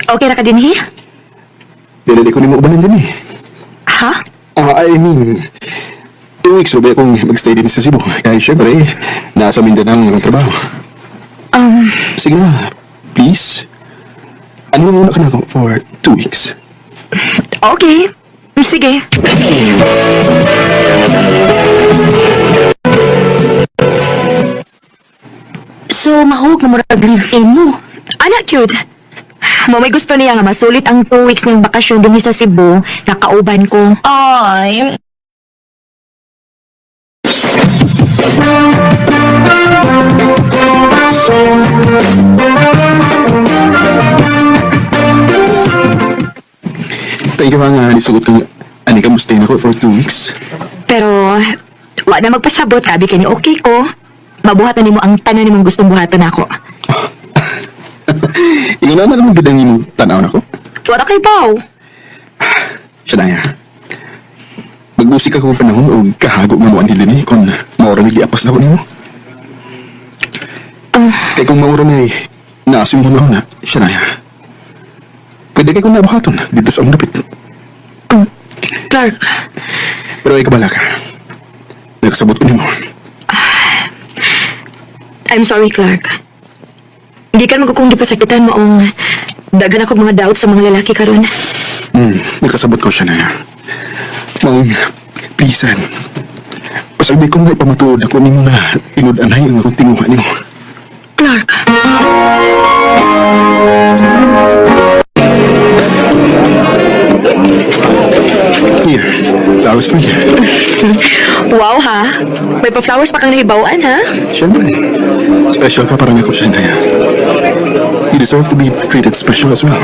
okay ra ka din hi? Dili ko nimo ubanan din eh. Ha? Ah, I mean, 2 weeks ba akong magstay din sa Cebu. Kaya syempre, nasa Mindanao ang trabaho. Sige na, please. Ano muna ka na ako for 2 weeks? Okay. Sige. So, mahog na murag live-in mo. Anak, cute. Mo may gusto niya nga masulit ang 2 weeks ng bakasyon din sa Cebu, nakauban ko. Ay, Thank you nga, nisagot kang ani ka mo stay na ko for 2 weeks. Pero, wa na magpasabot, abi kini okay ko. Mabuhat na nimo ang tanan nimong gustong buhaton nako. Ingon na naman gid ang imong tanaw nako. Wala kay baw. Siya na ya. Mag-usik ako panahon o kahago nga mo anhi dinhi kon maura ni giapas na ko nimo. Kay kung maura ni naasim mo na siya na ya. Pwede kay kung nabuhaton dito sa among dapit. Clark, Pero ay kabala ka. Nakasabot ko nimo. I'm sorry, Clark. Hindi ka naman ko kung gipasakitan mo ang daghan ako mga doubt sa mga lalaki karon. Nakasabot ko siya na ya. Maong pisan. Pasagdi ko nga ipamatuod ako nimo nga tinud-anay ang akong tinguha nimo. Clark. Here, flowers for you. Wow ha. May pa-flowers pa kang nahibawan ha? Siyempre. Special ka para nako siya na You deserve to be treated special as well.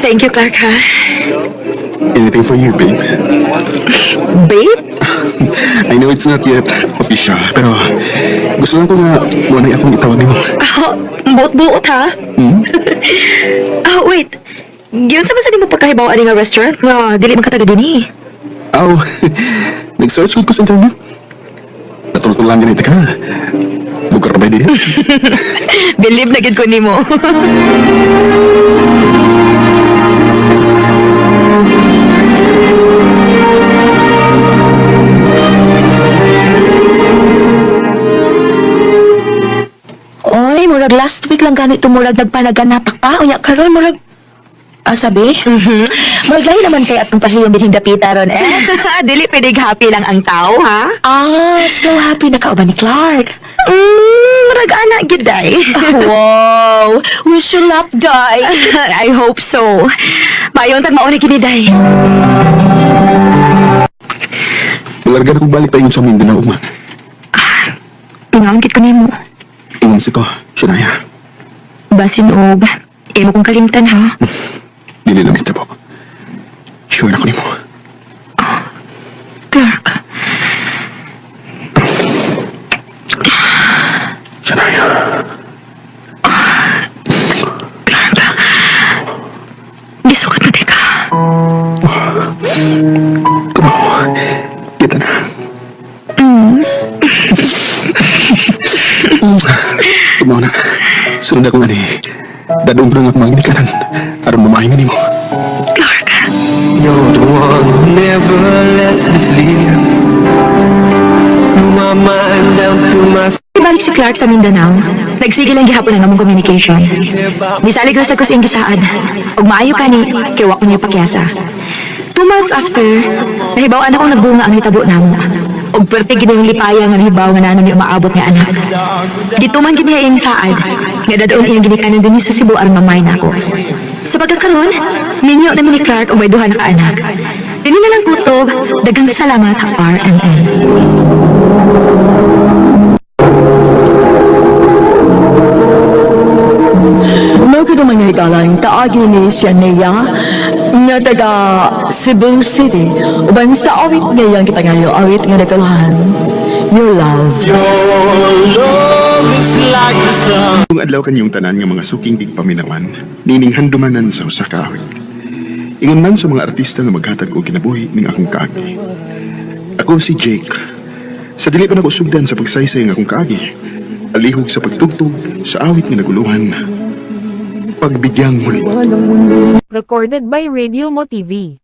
Thank you, Clark ha. Anything for you, babe. Babe? I know it's not yet official, pero gusto lang ko nga muna akong itawag nimo. Oh, buot-buot ha? Ah, wait. Yun sa di mo pagkahibaw ani nga restaurant nga dili man ka taga dinhi. Aw, nag-search ko sa internet. Natultol lang ganito ka. Lugar ba din? Believe na gid ko nimo. Oy, murag last week lang ganito murag nagpanaganapak pa. Unya karon murag. Ah, sabi? Murag lahi naman kay atong pahiyong dinhing dapita ron eh. Dili pwede happy lang ang tao ha. Ah, so happy na kauban ni Clark. Murag ana gid ay. Wow! Wish you luck, Day! I hope so. Mayon tag mauna kini day. Malarga na kong balik pa ingon sa Mindanao, ugma. Pinangkit ko nimo. Ingon si ko, Shania. Basin og imo kong kalimtan ha. Dili lang kita po. Sure na ko nimo. Clark. Shania. Gisukat na di ka. Tumaw. Kita na. Tumaw na. Sunod ako nga ni. Dadong ko na nga akong mga ginikanan. Aron mamahinga nimo. Clark. You're the one who never lets me sleep. Through my mind down through my Ibalik si Clark sa Mindanao. Nagsige lang gihapon ang among communication. Nisalig ra sa ko sa iyang gisaad. Ug maayo kani, kay wa ko niya pakyasa. 2 months after, nahibaw-an akong nagbunga ang hitabo namo. Ug perti gid yung lipaya nga nahibaw nga naa mi umaabot nga anak. Gituman gid niya iyang saad, nga dadaon iyang ginikanan dinhi sa Cebu aron mamay nako. Sa pagkakaroon, minyo na mi ni Clark og may duha na ka anak. Dini na lang kutob, daghang salamat RMN. Mao ko mga higalang kaagi ni Shania nga taga Cebu City uban sa awit ngayang kipangayo awit nga nagkaluhan Your Love. Kung adlaw kanyong tanan nga mga suking tigpaminawan, nining handumanan sa usa ka awit. Ingon man sa mga artista nga maghatag og kinabuhi ning akong kaagi. Ako si Jake. Sa dili pa nako sugdan sa pagsaysay ng akong kaagi, alihog sa pagtugtog sa awit nga naguluhan. Pagbigyang muli. Recorded by Radio Mo TV.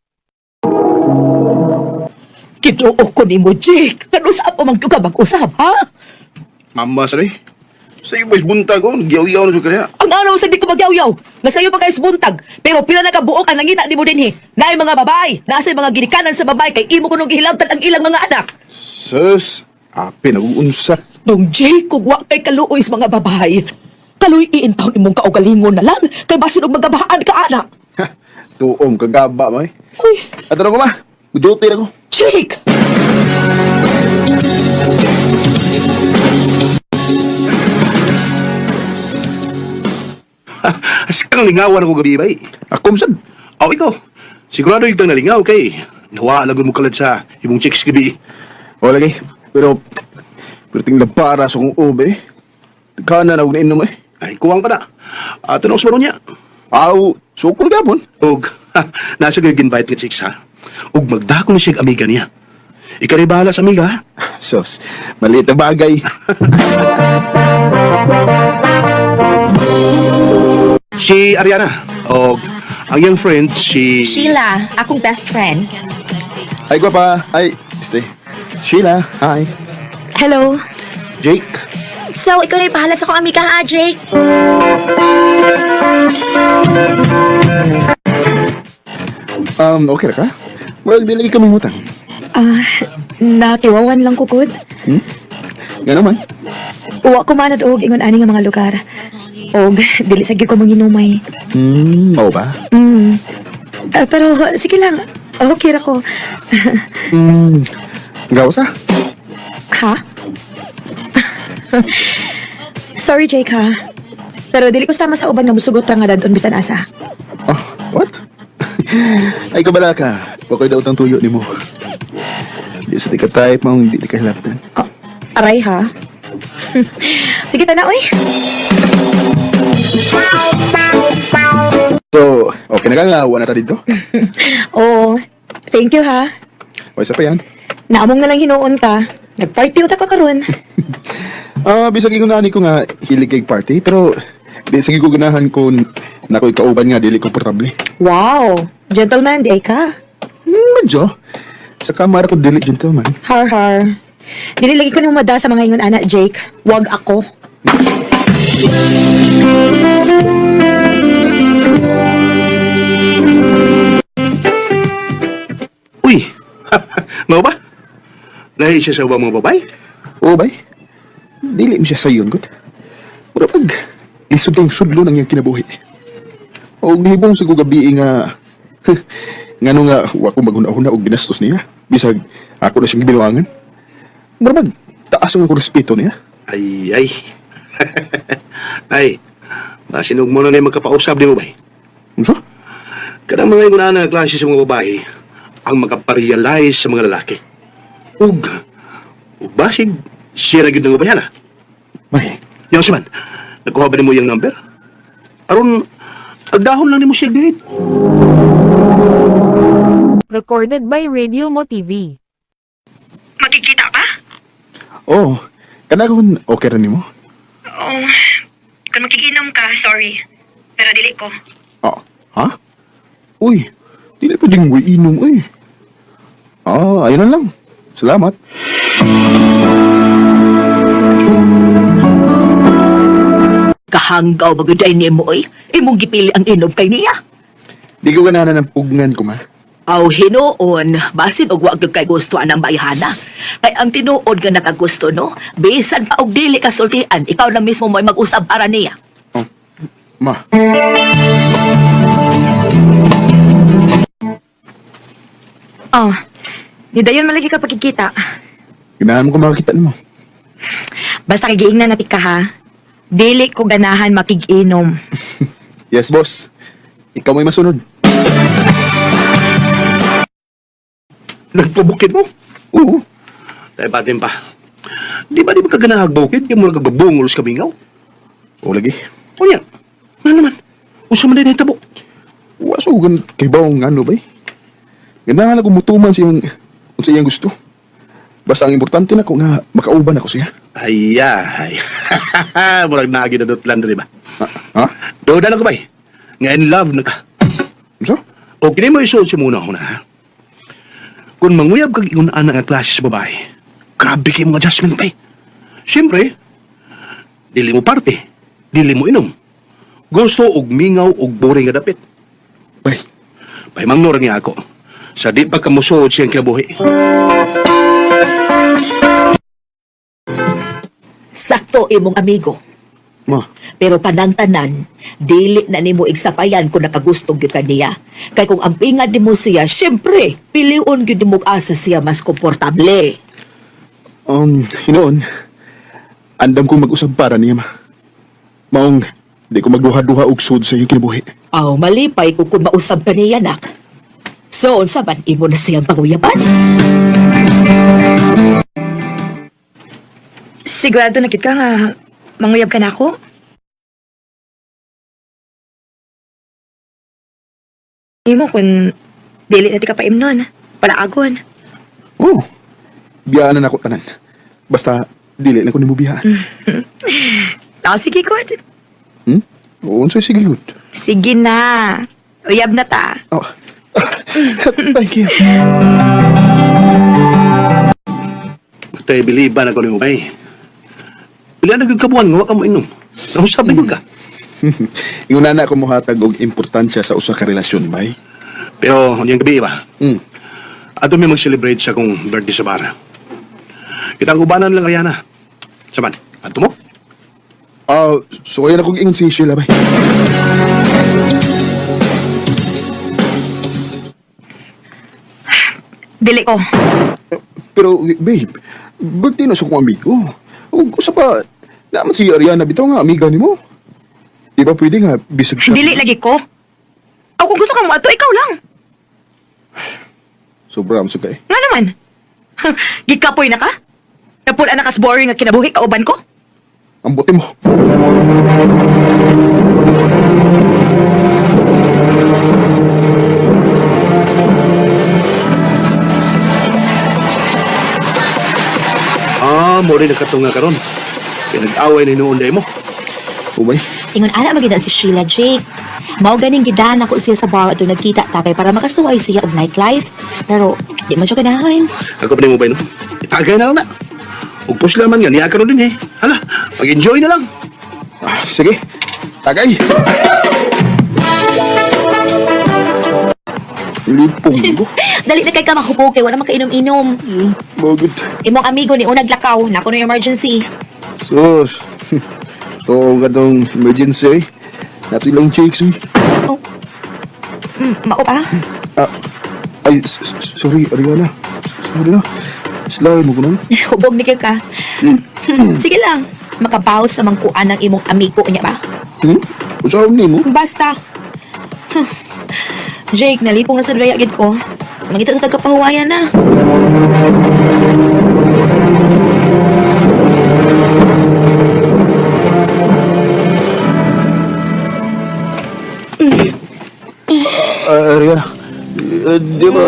Kinuo ko ni mo, Jake. Kano sa pa man ka mag-usab, ha? Mama, sorry. Sa iyo ba'y buntag ko? Nagyaw-yaw na siya kaya. Ang araw sa di ko magyaw-yaw. Nga sayo pa guys buntag. Pero pila na kabuok ang nangita ni mo dinhi. Naay mga babae. Nasa mga ginikanan sa babae kay imo kuno gihilabtan ang ilang mga anak. Sus, ape, naguunsa. Dong Jake, kung wa kay kaluoy sa mga babae. Kaluy iintaw nimong kaugalingon na lang kay basin og magabahaan ka anak. Tuom, kagaba mo eh. Uy, Ato na ko ma, duty na ko. Jake! Kang lingawan ako gabi, bay. Ako sad. Aw, ikaw. Sigurado yung kang nalingaw kay. Nawa lagon mo kalad sa imong chicks gabi. O lagi, pero pero tingnan para sa kong ube. Kana na og nainom eh. Ay, kuwang pa na. Ato na usbaro niya. Aw, sukol gapon. Og, nasa kayo invite nga chicks, ha? Og magdako na siya amiga niya. Ikaw rin bahala sa amiga, ha? Sos, maliit na bagay. Si Ariana. Og, ang iyang friend, si... Sheila, akong best friend. Ay, gwapa. Ay, este. Sheila, hi. Hello. Jake. So, ikaw na ipahala sa akong amiga ha, Jake? Okay ra ka? Well, di lagi kami ngutang. Ah, nakiwawan lang ko gud. Nga naman. Uwa ko manad og ingon ani nga mga lugar. Og dili sa gyud ko manginumay. Mao ba? Ah, pero sige lang. Okay ra ko. Gawas ah. Ha? Sorry, Jake ha. Pero dili ko sama sa uban nga musugot ra nga dadon bisan asa. Oh, what? Ay, kabala ka. Wako'y daw tang tuyo ni mo. Di sa di ka type, maong hindi di ka hilaptan. Oh, aray ha. Sige tana oy. So, okay na ka nga. Wala na ta dito. Oo. Thank you ha. O, isa pa yan. Naamong na lang hinuon ka. Nagparty uta ka karon. Ah, bisag ingon ko nga hilig kay party, pero di sige ko ganahan kung nakoy kauban nga dili komportable. Wow. Gentleman, di ay ka. Medyo. Sa kamara ko dili gentleman. Har har. Dili lagi ko nang mada sa mga ingon ana, Jake. Wag ako. Uy! Mao ba? Lahi siya sa ubang mga babae? Oo bay. Dili mo siya sayon gud. Mura pag lisod kang sudlo nang iyang kinabuhi. O nihibong sa ko gabi nga ngano nga wa ko maghuna-huna og binastos niya. Bisag ako na siyang gibinuangan. Mura pag taas ang ako respeto niya. Ay, ay. Ay, masinog mo na na yung magkapausap di mo ba? Unsa? Kanang mga ingon na klase sa mga babae ang makaparealize sa mga lalaki. Ug, ug basig, siya ra gyud ng ubayana. Bay, Yung man, nagkuha ba nimo yung number? Aron, agdahon lang nimo siya date. Recorded by Radio Mo TV. Makikita ka? oh, kanakon okay ra nimo? Oo. Kung makikinom ka, sorry. Pero dili ko. Ah, ha? Uy, dili pa ding inom uy. Ah, ayun na lang. Salamat. Kahanggaw baguday ni mo, oy. Imong gipili ang inom kay niya. Di ko ganahan ng pugnan ko, ma. Aw hinuon, basin og wa gyud kay gusto anang bayhana. Kay ang tinuod nga nakagusto no, bisan pa og dili ka sultian, ikaw na mismo mo'y mag-usab para niya. Oh, ma. Oh, nidayon malagi ka pagkikita. Ganahan mo ko makakita nimo. Basta kigiingnan na ka ha. Dili ko ganahan makig-inom. Yes, boss. Ikaw may masunod. Nagpabukid mo? Oo. Tayo patin pa. Di ba kaganahag bukid? Kaya mura kagbabungol sa kamingaw? Oo lagi. O niya, nga naman. Usa man din hitabo. Wa so gan kay bawong ano bay. Ganahan ako mutuman sa iyang unsa iyang gusto. Basta ang importante na ko nga makauban ako siya. Ay, ay. Murag naagi na dotlan diri ba? Ha? Doda na ko bay. Nga in love na ka. Unsa? O kini mo isuod si muna una ha. Kung manguyab kag ingon ana nga klase sa babae, grabe kay mga adjustment bay. Siyempre, dili mo parte, dili mo inom. Gusto og mingaw og boring nga dapit. Bay, Bay mangnor niya ako. Sa di pa kamusuod siyang kinabuhi. Sakto imong amigo. Ma. Pero kanang tanan, dili na nimo igsapayan kung nakagusto gyud ka niya. Kay kung ang pingad nimo siya, syempre, piliun gyud nimo og asa siya mas komportable. Hinoon. Andam kong mag-usab para niya, ma. Maong, di ko magduha-duha og sud sa iyang kinabuhi. Aw, malipay ko kung mausab ka niya, nak. So, unsa man imo na siyang panguyaban? Sigurado na gid ka nga manguyab ka na ako? Imo kung dili na ti ka paimnon, palaagon. Oo. Biyaan na nako tanan. Basta, dili lang ko nimo biyaan. Ah, sige, good. Hmm? Oo, unsay sige good. Sige na. Uyab na ta. Oh. Thank you. Tay biliban ako nimo bay. Pila na gyud kabuan nga wa ka mo inom. Nausap na gyud ka. Ingon na ako mohatag og importansya sa usa ka relasyon, bay. Pero unyang gabi ba? Mm. Ato mi mag-celebrate sa akong birthday sa bar. Kitang ubanan lang Ariana. Saman, ato mo? Ah, so ayan akong ingon si Sheila, bay. Dili ko. Pero, babe, birthday na sa kong amigo. Ug usa pa, naman si Ariana bitaw nga amiga nimo. Di ba pwede nga bisag ka? Dili lagi ko. O kung gusto ka mo ato, ikaw lang. Sobra am sugay. Nga naman. Gikapoy na ka? Napula na kas boring nga kinabuhi kauban ko? Ang buti mo. Ah, mo rin nagkatunga karon. Pinag-away ni noon day mo. Ubay. Ingon ana magida si Sheila Jake. Mao ganing gidan ako siya sa bar ato nagkita ta kay para makasuway siya og nightlife. Pero di man siya ganahan. Ako pa ni mo bay no? Itagay na lang na. Ug pusla man nga niya karon din eh. Hala, mag-enjoy na lang. Ah, sige. Tagay. Lipong ko. Dali na kay ka mahupo kay wala makainom-inom. Bagod. Imong amigo ni unag lakaw, nako na emergency. Sus. So, katong emergency. Nato ilang chicks eh. Mao pa? Ah, ay, sorry, Ariana. Sorry na. Slide mo ko nun. Hubog ni kay ka. Sige lang. Makabawas naman kuan ang imong amigo niya ba? Hmm? Usaw ni mo? Basta. Huh. Jake, nalipong na sa dwaya gid ko. Mangita sa tagapahuwayan na. Ah, Ariana. Eh, di ba?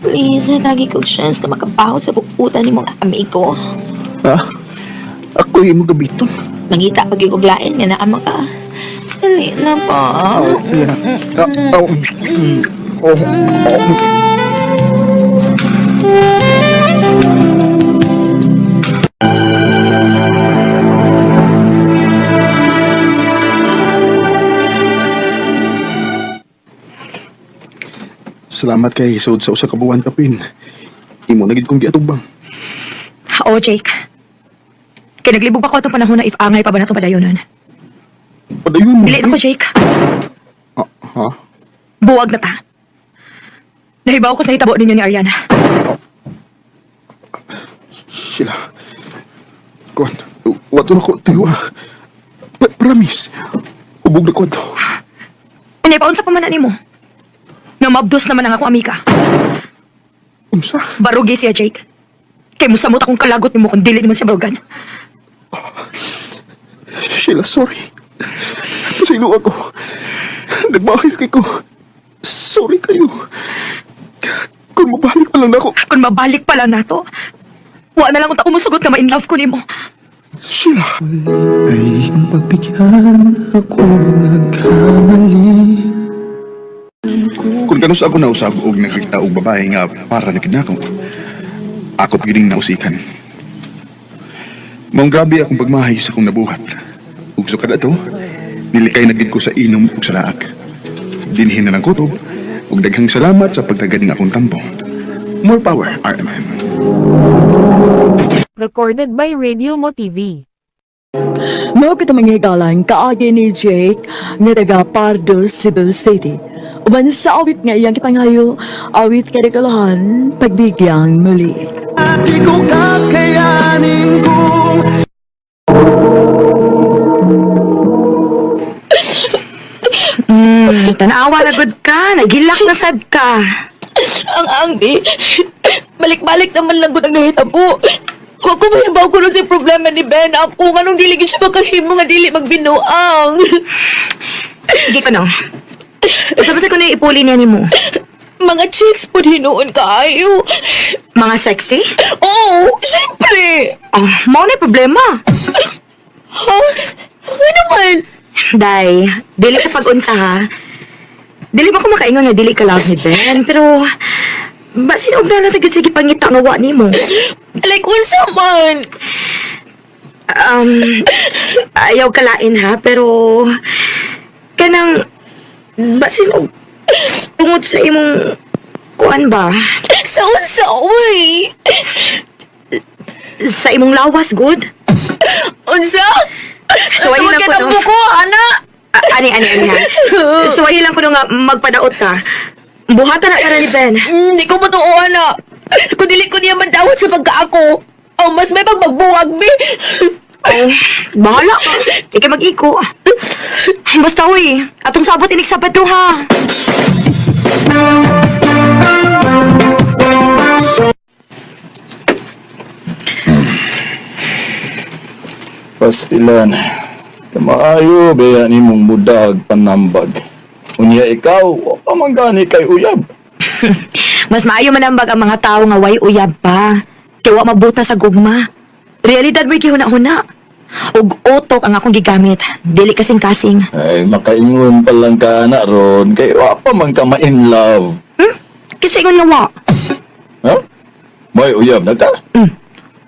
Please, tagi ko chance ka makabawas sa bukutan ni mong amigo. Ha? Ako yung imong gabiton. Mangita pag yung uglain nga naama ka. Dali na pa. Ariana. Ah, oh. Oh. Oh. Salamat kay sud sa usa ka buwan kapin. Imo na gid kong giatubang. Oo, Jake. Kay naglibog pa ko atong panahon na if angay pa ba na itong padayonon. Padayon mo. Dili na ko, Jake. Ah, ha? Buwag na ta. Nahibaw ko sa hitabo ninyo ni Ariana. Sheila. Kuan, wato na ko tiwa. Promise. Ubog na ko to. Unya, paunsa pa man na nimo. Nga maabdos naman ang akong amiga. Unsa? Barugi siya, Jake. Kay musamot akong kalagot nimo kung dili naman siya barugan. Sheila, sorry. Pasaylo ako. Nagmahay kay ko. Sorry kayo. Kung mabalik pa lang ako. Kung mabalik pa lang nato, wa na lang unta ko musugot nga ma-in love ko nimo. Sheila. Ay iyong pagbigyan ako nagkamali. Kung kanus ako nausab og nakakita og babae nga para na gid nako. Ako piling nausikan. Maong grabe akong pagmahay sa akong nabuhat. Ug sukad ato, nilikay na gid ko sa inom ug sa laak. Dinhin na ng kutob ug daghang salamat sa pagtagad ng akong tampo. More power, RMN. Recorded by Radio Mo TV. Mao kita mga higalan kaagi ni Jake nga taga Pardo, Cebu City. Uban sa awit nga iyang gipangayo, awit kadagalahan, pagbigyang muli. Di ko kakayanin kung Tanawa na gud ka, nagilak na sad ka. Ang angbi, balik-balik naman lang gud ang nahitabo. Wa ko mahibaw ko si problema ni Ben. Ako nga nung dili gid siya makahimo nga dili magbinuang. Sige ko no. Basta ko na ipuli niya nimo. Mga chicks pud hinuon kaayo. Mga sexy? Oo, syempre. Oh, mao na problema. Ha? Ano man? Day, dili ka pag-unsa ha. Dili ba ko makaingon nga dili ka love ni Ben, pero basin og na lang sa gid sige pangita nga wa nimo. Like unsa man? Um, ayaw kalain ha, pero kanang basin og tungod sa imong kuan ba? Sa unsa uy? Sa imong lawas good? Unsa? So, ayun lang Tungod kay po, no? tambo ko, ana. Ah, ani ani ani ha. So ayun lang ko nga magpadaot ka. Buhatan na ka na ni Ben. Di ko matuo, ana. Kung dili ko niya mandawat sa pagkaako, oh, mas may pagmagbuwag, bi. Oh, bahala ka. Ikaw mag-iko. Basta uy, atong sabot inig Sabado ha. Pastilan. Kamaayo baya ni mong budag panambag. Unya ikaw, wa pa man gani kay uyab. Mas maayo manambag ang mga tao nga way uyab pa. Kay wa mabuta sa gugma. Realidad mo'y gihuna-huna. Ug utok ang akong gigamit. Dili kasing-kasing. Ay, makaingon pa lang ka na ron, kay wa pa man ka ma-in love. Kasi ingon nga wa. Ha? May uyab na ka?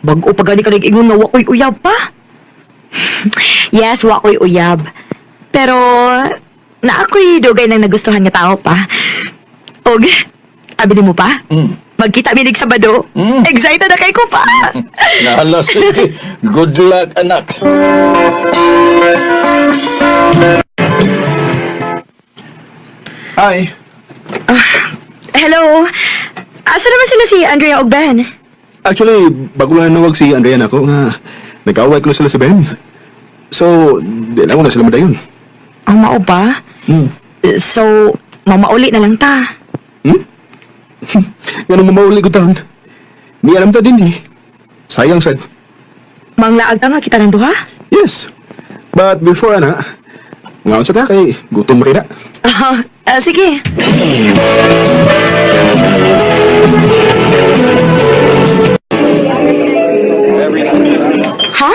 Bag-o pa gani ka nag-ingon nga wa ko'y uyab pa. Yes, wa ko'y uyab. Pero, na ako'y dugay nang nagustuhan nga tao pa. Og, abi nimo pa? Magkita mi nig Sabado. Excited na kay ko pa. Nahala, sige. Good luck, anak. Hi. Hello. Asa naman sila si Andrea og Ben? Actually, bago lang nawag si Andrea nako nga nag-away ko na sila si Ben. So, di lang ko na sila madayon. Ang mao ba? So, mamauli na lang ta. Ganun mamauli ko taon. Ni alam ta din eh. Sayang sad. Manglaag ta nga kita ng duha? Yes. But before ana, ngaon sa ta kay gutom rin na. Ah, ah, sige. Ha?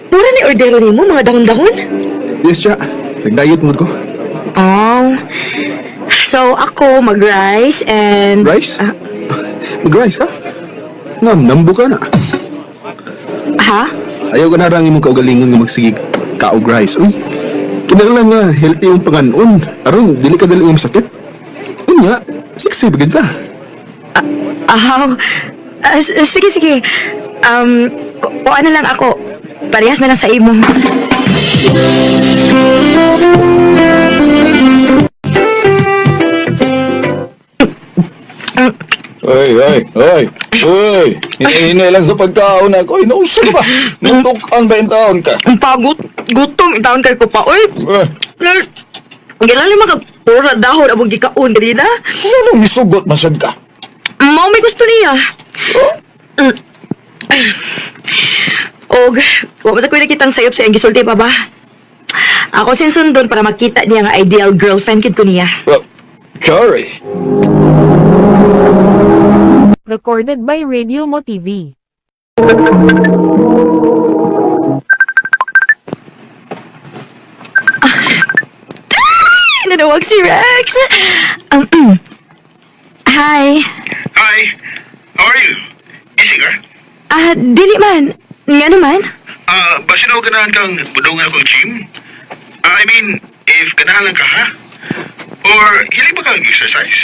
Pura ni ordero nimo mga dahon-dahon? Yes, siya. Nag-diet mood ko. Oh. So ako mag-rice and Rice? Mag-rice ka? Ngam, nambo ka na. Ha? Ayaw ka na rangin mong kaugalingon nga magsigig kaog rice. Uy, kinahanglan nga healthy yung panganon. Aron, dili ka dali mong sakit. Unya, sexy bagid ka. Ah, ah, sige sige. Kuan na lang ako. Parehas na lang sa imo. Oy, oy, oy, oy. Hinahinay lang sa pagkaon ako. Oy, nausa ka ba? Nutukan ba yung taon ka? Ang pagod, gutom, itaon kay ko pa. Uy, Eh, gilali magpura dahon abong gikaon ganina. ano misugot masad ka? Mao may gusto niya. Oh? Og, wa man sa ko'y nakitang sayop sa iyang gisulti pa ba? Ako sinsundon para makita niya nga ideal girlfriend kid ko niya. Well, sorry. Recorded by Radio Mo TV. Ay, nanawag si Rex! Hi. Hi, how are you? Busy ka? Ah, dili man. Nga naman. Ah, basin ako ganahan kang budungan akong gym? Ah, I mean, if ganahan lang ka, ha? Or hilig ba kang exercise?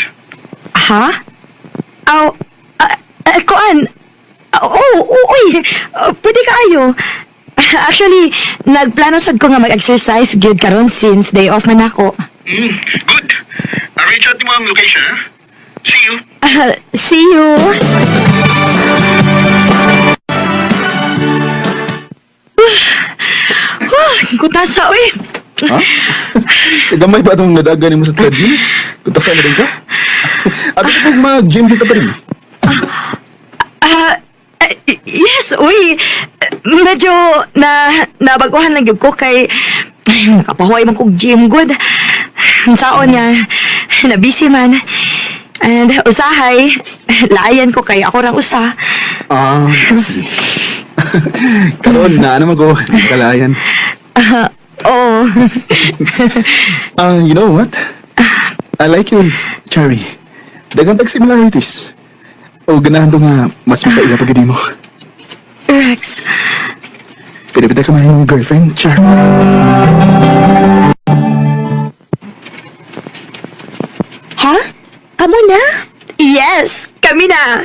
Ha? Aw, kuan. Oh, oh, uy. Pwede ka ayo. Actually, nagplano sad ko nga mag-exercise gyud karon since day off man ako. Good. Arrange out mo ang location, ha? See you. Ah, see you. Kutasa, uy. Ha? Eh, gamay ba itong nadagan nimo sa treadmill? Kutasa na rin ka? Abi ko kung mag-gym kita pa rin. Ah, yes, uy. Medyo na nabaguhan lang gyud ko kay ay, nakapahuway man kog gym good. Ang saon niya, na busy man. And usahay, laayan ko kay ako rang usa. Ah, sige. Karon na naman ko, kalayan. Ah, oo. Ah, you know what? I like you, Cherry. Daghang tag similarities. O ganahan to nga mas makaila pag mo. Rex, Pinipita ka man yung girlfriend, Char. Ha? Kamo na? Yes, kami na.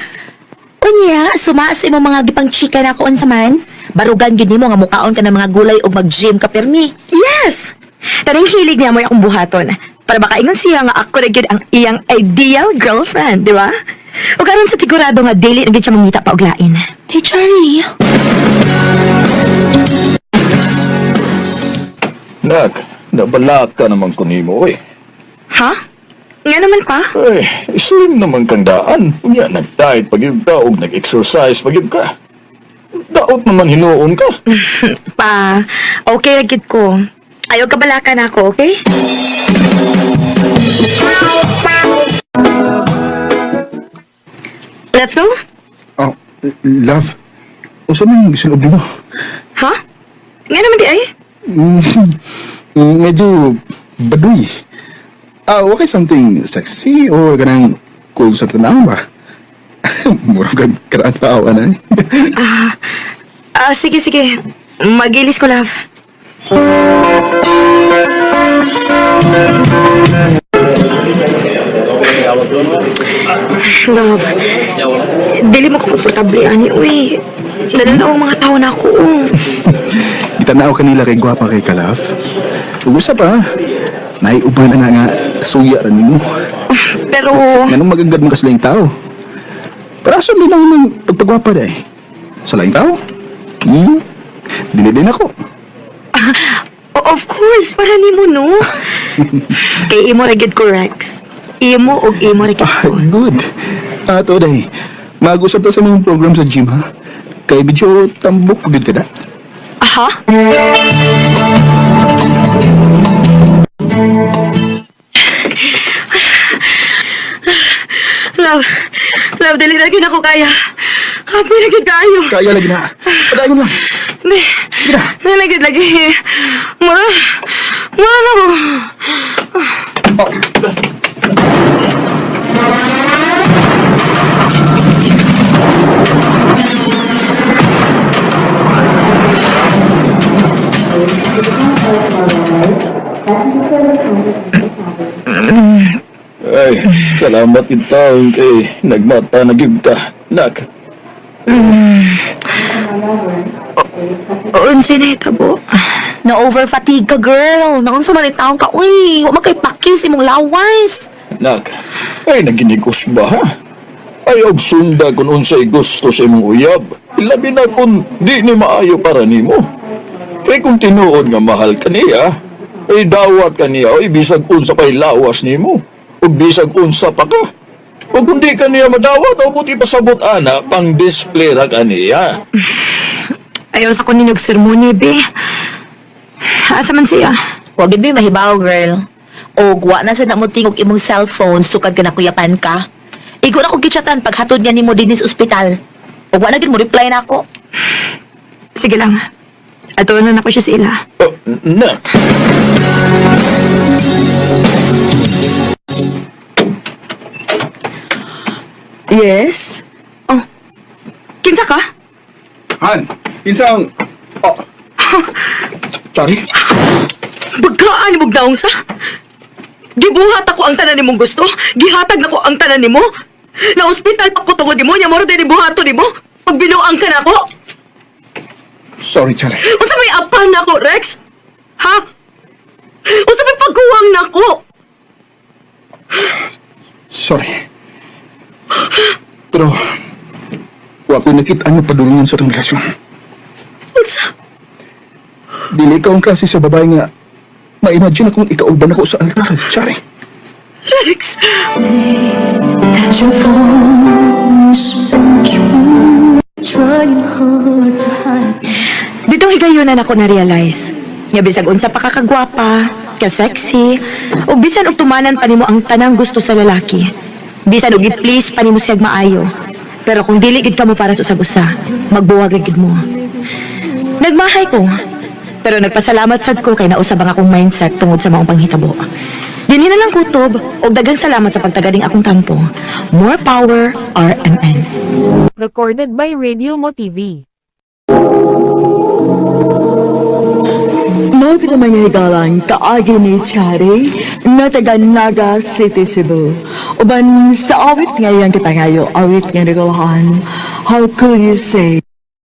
Unya, suma sa imong mga gipang chika na ako unsa man. Barugan gyud nimo nga mukaon ka ng mga gulay ug mag-gym ka permi. Yes! Tanang hilig niya mo akong buhaton. Para makaingon siya nga ako na gyud ang iyang ideal girlfriend, di ba? O karon sa sigurado nga dili na gyud siya mangita pa og lain. Tay Charlie. Nak, nabalak ka naman kunimo, oy. Ha? Nga naman pa? Ay, slim naman kang daan. Unya, nag-diet pag yun ka, ug nag-exercise pag yun ka. Daot naman hinuon ka. Pa, okay ra gyud ko. Ayaw kabalakan ako, okay? Let's go? Oh, love. Usa man gisulob nimo? Ha? Nga naman di ay? Medyo baduy. Ah, okay something sexy or ganang cool sa tanaw ba? Murag kag karaan tao ana. Ah, ah, sige, sige. Magilis ko, love. Love, dili mo ko komportable ani, uy. Nananaw ang mga tao na ako. Oh. Gitanaw kanila kay gwapa kay ka, love. Ug usa pa, naiuban na nga nga suya ra nimo. Pero, Nganong magagad mo ka sa laing tao? Pero asa din ang imong pagpagwapa day? Sa laing tao? Hmm? Dili din ako. Oh, of course, para nimo no. Kay imo ra gyud ko, Rex. Imo og imo ra gyud ko. Good. Ah, to day. Mag-usap ta sa mga program sa gym, ha? Kay medyo tambok gud ka da. Aha. Love, love, dili na gyud ako kaya. Kapoy na gyud kaayo. Kaya lagi na. Padayon lang. Di, Sige na. dili gyud lagi. Mura, mura na ko. Oh. Ay, salamat kita kay nagmata na gyud ka. Nak, Unsa na hitabo? Na over fatigue ka, girl. Naunsa man taon ka, uy. Wa man kay pakis imong lawas. Nak, ay naginigos ba ha? Ay og sunda kung unsay gusto sa imong uyab. Labi na kung di ni maayo para nimo. Kay kung tinuod nga mahal ka niya, ay dawat ka niya, ay bisag unsa pa'y lawas nimo. Ug bisag unsa pa ka. Ug kung di ka niya madawat, o buti pasabot ana, pang display ra ka niya. Ayaw sa ko ninyog sermon, be. Asa man siya? Wa gid mi mahibaw, girl. Og wa na sa na mo tingog imong cellphone sukad ka na kuyapan ka. Igo na ko gichatan paghatod niya nimo dinhi sa ospital. Og wa na gid mo reply na ako. Sige lang. Ato na nako siya sa ila. Oh, nak. Yes? Oh. Kinsa ka? Han, insang... Oh. Sorry. Bagkaan ni daong sa? Gibuhat ako ang tanan nimong gusto. Gihatag nako ang tanan nimo. Na ospital pa ko tungod nimo, nya moro din buhato nimo. Pagbinuang ka nako. Sorry, Charlie. Unsa may apan nako, Rex? Ha? Unsa may pagkuwang nako? Sorry. Pero, wa ko'y nakita nga padulungan sa itong relasyon. Unsa? Dili ka ang klase sa babae nga ma-imagine akong ikauban ako sa altar, Chari. Rex! That your voice true, trying hard to hide. Dito higayunan ako na-realize. Nga bisag unsa pa ka kagwapa, ka-sexy, ug bisan og tumanan pa nimo ang tanang gusto sa lalaki. Bisan og i-please pa nimo siyag maayo. Pero kung dili gid kamo para sa usag usa, magbuwag ra gid mo. Nagmahay ko. Pero nagpasalamat sad ko kay nausab ang akong mindset tungod sa maong panghitabo. Dinhi na lang kutob og daghang salamat sa pagtagading akong tampo. More power, RMN. Recorded by Radio Mo TV. Mao kita mga higalang kaagi ni Chari nga taga Naga City, Cebu. Uban sa awit nga iyang gipangayo, awit nga nagulahan, How Could You Say?